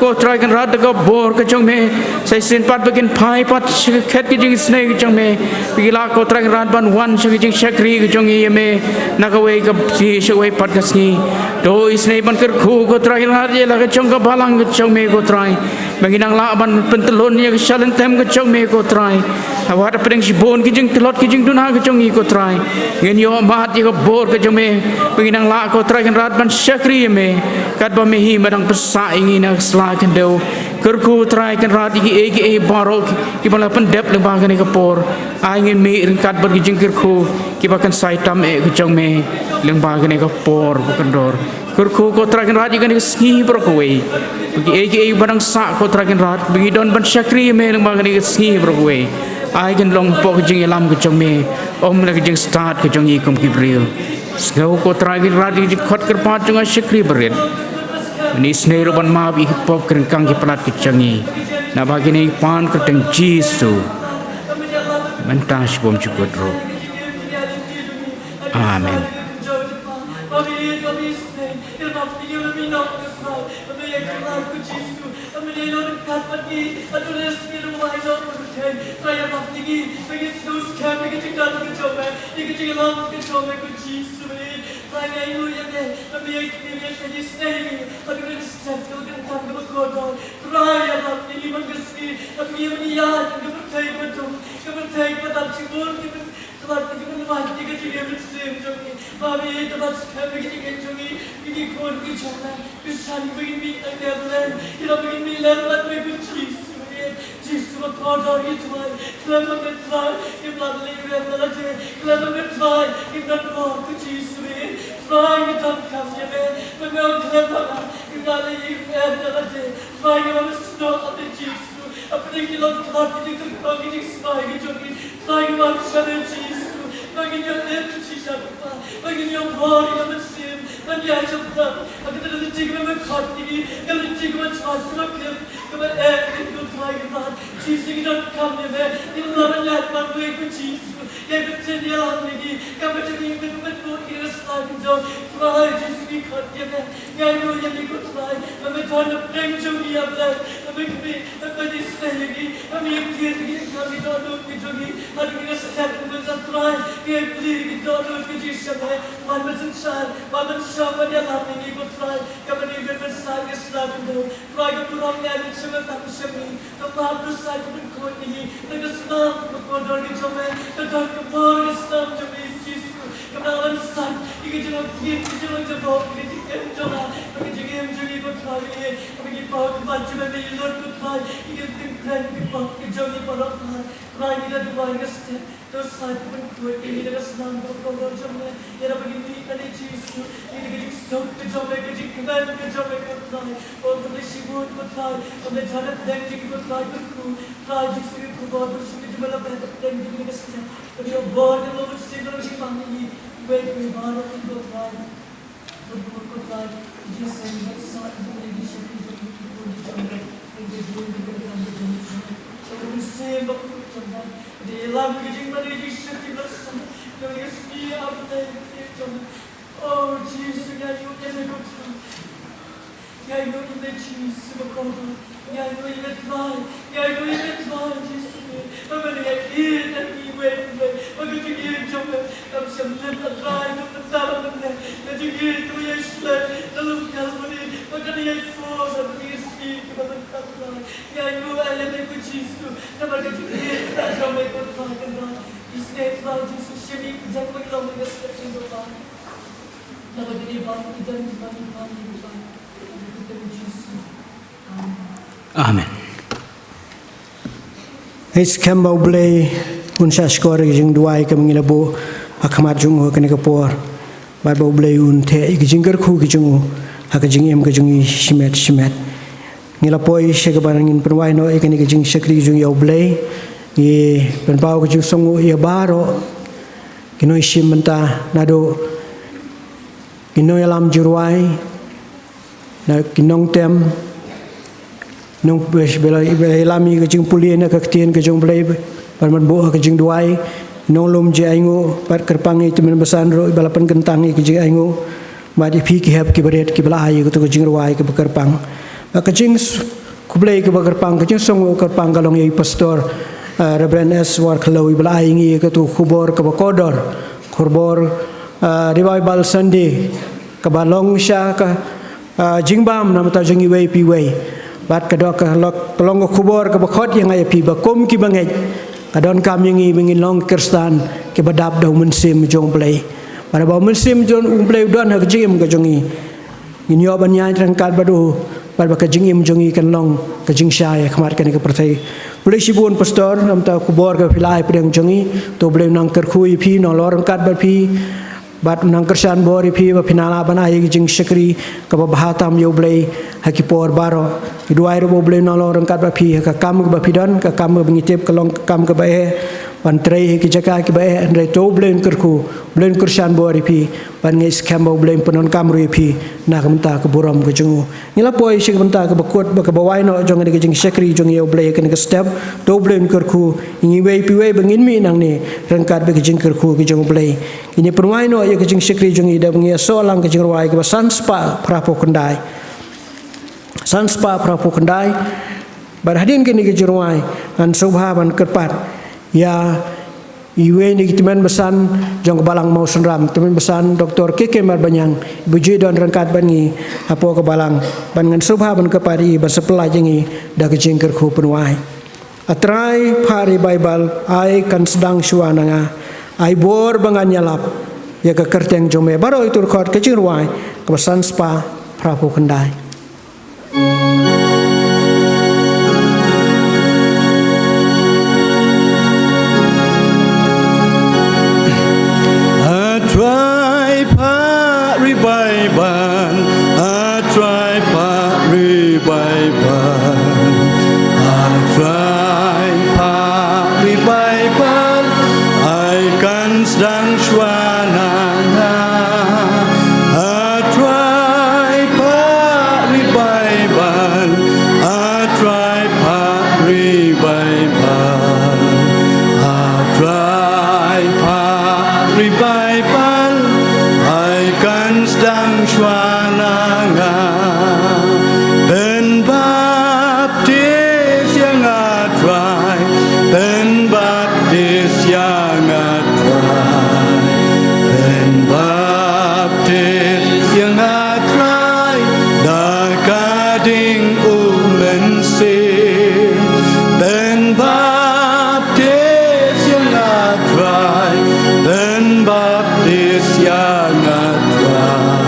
ko Trai Kynrad da ka bor ka jong me. Sa shisien pat ba kin phai pat sha ka khet ka jingisynei ka jong me, ba ki lah ko Trai Kynrad ban wan sha ka jingshakri ka jong ngi ïa me na kawei ka sngi sha kawei pat ka sngi. To isynei ban kyrkhu ko Trai Kynrad ïa la ka jong ka balang ka jong me ko Trai, ba ngin nang lah ban pyntlun ïa ka shalynter ka jong me ko Trai. Wat hapdeng shibun ki jingtlot ki jingduna ka jong ngi ko Trai, ngin ïohmad ïa ka bor ka jong me, ba ngin nang lah ko Trai Kynrad ban shakri ïa me katba me hi me dang pynsah ïa ngi na ka sla khyndew. Kyrkhu Trai Kynrad ïa kiei kiei baroh kiba la pyndep lyngba kane ka por. Ai ngin mih ryngkat bad ki jingkyrkhu kiba kynsai tam eh ka jong me lyngba kane ka por ba kordor. Kyrkhu ko Trai Kynrad ïa kane ka sngi baroh kawei, ba kiei kiei ba dang sah ko Trai Kynrad, ba ngi don ban shakri ïa me lyngba kane ka sngi baroh kawei. Ai kan long hapoh ka jingïalam ka jong me, ym na ka jingstad ka jong ngi kum ki briew. Sngew ko Trai Kynrad ïa ka jingkhot kyrpad jong nga shakri barit. Mynta isynei ruh ban map ïa ki pop ki ryngkang ki palat ki jong ngi, naba kine ngi pan ha ka kyrteng Jisu. Mynta shibun shibun ruh. Amen. Trai, ïa ka bynta ka jingim mynsiem jong ngi. Mami, ïa ka bynta ka jingim jong ngi, ngi khun ki jong ngi, ki san ba ngin mih na ka lem, ïa ba ngin mih lem bad me ko Jisu, ïa Jisu ba kordor ïa Trai, khlem ma me Trai, ngim lah leh ïa me la jong, khlem ma me Trai, ngim don bor ko Jisu, ïa Trai ngi donkam ïa me, ma me ong khlem ma nga, ngim lah leh ïa me la jong, Trai ngi wan snoh ha me Jisu, hapdeng ki longkmie ki jingkyrpang ki jingsngew ki jong ngi, Trai ngi wan sha me Jisu, ba ngin ïoh leh shisha Kpa, ba ngin ïoh bor ïa ka mynsiem ban ïaid shaphang ha kata ka lynti kaba me khot ïa ngi, ka lynti kaba jubab kaba pher, kaba eh ïa ngi ko Trai Kynrad. Jisu ngi donkam ïa me, ngim lah ban ïaid marwei ko Jisu. Ïa ka ktien ïalam ïa ngi, kaba jong ngi ka mutdur ïa ka sla ka jong. Trai Jisu ngi khot ïa me, ngi ainguh ïa me ko Trai, ba me don hapdeng jong ngi ïa Blei, ba me khmih, ba me isynei ïa ngi, ba me ïa kit ïa ngi, ba me dohnud ki jong ngi, ha kane ka step mynta Trai, ngi ïa plie ïa ki dohnud ki jong ngi sha me, wan ban synshar, wan ban shong ban ïalam ïa ngi ko Trai, kaba ngi dei ban sa ïa ka sla ka jong. Trai ka burom ngi ai sha me tang sha me. Kaba bun sa ka pynkhuid ïa ngi na ka snam kaba kordor ka jong me, ka don ka bor ka snam jong me Jisu, kaba nang san ïa ka jinglong kit, ka jinglong jaboh, ka jingim jong nga, ka jingim jong ngi ko Trai, ïa kaba ngi paw ka ban jong me, me ïa lut ko Trai ïa ka jingkren ka pop ka jong ngi baroh Trai. Trai ngi da duwai ka step. To sa ka pynkhuid ïa ngi na ka snam kaba kordor jong me. Ïa ba ngin mih na Jisu, ïa ka jingsuk ka jong me, ka jingkmen ka jong me ko Trai. O khublei shibun ko Trai, ba me jan hapdeng jong ngi ko Trai, kyrkhu Trai Jisu, ka khubor ba shu ka jingma la phet hapdeng jong ngi na ka snam. Ka dei ka bor ka long ka snam ka long jingmane ïa ngi. Wei wei baroh ko Trai. Oh, Jisu, ngi ainguh ïa me ko Trai. Ngi ainguh ïa me Jisu bakordor. Ngi ainguh ïa me Trai. Ngi ainguh ïa me Trai Jisu. Ba me la ïaid ïa ngi wei pa wei. Ba ka jingïeit jong me kam shym lip ah Trai, kam pyndap ah mynne. Ka jingïeit kaba ïaishlei na lum Kalbari, ba kan ïaid por ha kine ki sngi kiba mynta Trai. Ngi ainguh ïa me ko Jisu, namar ka jingïeit jong me ko Trai Kynrad. Isynei Trai Jisu, shim ïa ki jingpynlong ïa ka step jong me Trai. Namar kine baroh ki don kiba ngi pan ïa ki Trai. Ha ka kyrteng Jisu. Amen. Ngi skhem ba U Blei un sa shkor ïa ka jingduwai kaba ngi la buh ha khmat jong u ha kane ka por. Bad ba U Blei un theh ïa ka jingkyrkhu ka jong u ha ka jingim ka jong ngi shimet shimet. Ngi la poi sha kaba ngin pynwai noh ïa kane ka jingshakri jong ngi ïa U Blei. Ngi pynpaw ka jingsngewnguh ïa baroh ki nongshim bynta, naduh ki nongïalam jingrwai, na ki nongtem, nong bela, bela ïalam ïa ka jingpule na ka ktien ka jong U Blei, bad man buh ka jingduwai, nonglum jingainguh, bad kyrpang ïa i tymmen basan ruh iba la pynkyntang ïa ka jingainguh, bad ïa phi ki hep ki barit kiba la ai ïa kato ka jingrwai kaba kyrpang. Bad ka jing s-, khublei kaba kyrpang, ka jingsngewnguh kyrpang ka long ïa i Pastor, ah, Reverend S Warkhallow, iba la ai ïa ngi ïa kato ka khubor kaba kordor, khubor, ah, Revival Sunday, kaba long sha ka, ah, jingbam na bynta jong iwei pa iwei. Bad ka dok ka lok, ka long ka khubor kaba khot ïa nga ïa phi ba kum ki bangeit, ka donkam ïa ngi ba ngin long Khristan kiba dap da U Mynsiem jong U Blei. Bad ba U Mynsiem jong U Blei u don ha ka jingim ka jong ngi, ngin ïoh ban ïaid ryngkat bad u, bad ba ka jingim jong ngi kan long ka jingshai ha khmat kane ka pyrthei. Khublei shibun Pastor, na bynta ka khubor kaba phi la ai pdeng jong ngi. To U Blei un nang kyrkhu ïa phi, nang long ryngkat bad phi, bad un nang kyrshan bor ïa phi, ba phin nang lah ban ai ka jingshakri kaba bha tam ïa U Blei ha ki por baroh. Ngi duwai ruh ba U Blei un nang long ryngkat bad phi ha ka kam kaba phi don, ka kam kaba ngi tip ka long ka kam kaba eh, ban trei ha ki jaka kiba eh. Hynrei to U Blei un kyrkhu, U Blei un kyrshan bor ïa phi, ban ngeit skhem ba U Blei un pyndonkam ruh ïa phi na ka bynta ka burom ka jong u. Ngi la poi sha ka bynta kaba kut, ba kaba wai noh jong kane ka jingshakri jong ngi ïa U Blei ha kane ka step. To U Blei un kyrkhu ïa ngi iwei pa iwei ba ngin mih nangne ryngkat bad ka jingkyrkhu ka jong U Blei. Ngin ïa pynwai noh ïa ka jingshakri jong ngi da ba ngin ïa soh lang ka jingrwai kaba san spah phra phew khyndai. San spah phra phew khyndai. Bad hadien kane ka jingrwai, ngan sngewbha ban kyrpad ïa iwei na ki tymmen basan jong ka Balang Mawsynram, tymmen basan Doktor K K Marbaniang, iba ju don ryngkat bad ngi hapoh ka Balang, bad ngan sngewbha ban kyrpad ïa i ban sa pyllait ïa ngi da ka jingkyrkhu pynwai. A Trai, phah revival, ai kan sdang shuwa na nga. Ai bor ba ngan ïalap ïa ka kyrteng jong me. Baroh ïa to khot ka jingrwai kaba san spah phra phew khyndai. A Trai, phah revival, a Trai, phah revival, a Trai, phah revival, ai kan sdang shuwa na nga. A Trai, phah revival, a Trai, phah revival, a Trai, phah revival, ai kan sdang shuwa na nga. Pynbaptis ïa nga Trai, pynbaptis ïa nga Trai, pynbaptis ïa nga Trai, da ka ding U Mynsiem. Pynbaptis ïa nga Trai, pynbaptis ïa nga Trai,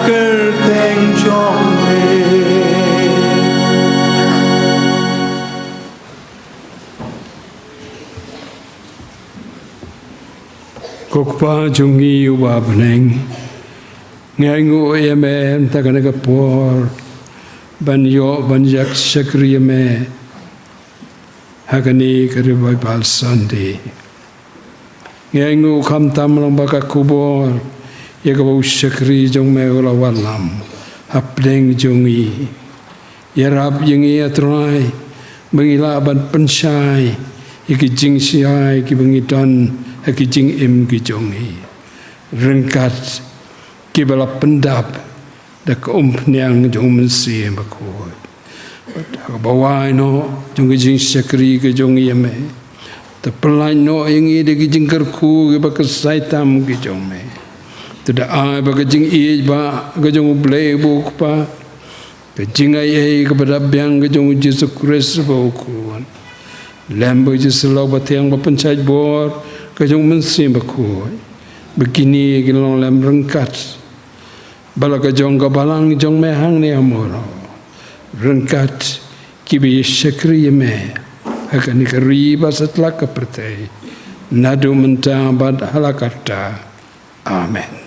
kyrteng jong me. Ko Kpa jong ngi uba ha bneng, ngi ainguh ïa me mynta kane ka por ban ïoh ban ïa shakri ïa me ha kane ka Revival Sunday. Ngi ainguh khamtam lang ba ka khubor ïa kaba u shakri jong me u la wallam hapdeng jong ngi. Ïarap ïa ngi, A Trai, ba ngi lah ban pynshai ïa ki jingshai kiba ngi don ha ki jingim ki jong ngi, ryngkat kiba la pyndap da ka umphniang jong u Mynsiem Bakhuid. Kaba wai noh jong ka jingshakri ka jong ngi ïa me, te pyllait noh ïa ngi da ki jingkyrkhu kiba khynsai tam ki jong me. Te da ai ba ka jingïeit ba ka jong U Blei ba u Kpa, ka jingaiei kaba da biang ka jong U Jisu Khrist ba u Khun, lem bad ka jingïasyllok ba thiang ba pynshait bor ka jong U Mynsiem Bakhuid, ba kine kin long lem ryngkat bad la ka jong ka balang jong me hangne ha Mawroh, ryngkat kiba ïa shakri ïa me ha kane ka ri bad satlak ka pyrthei, naduh mynta bad hala karta. Amen.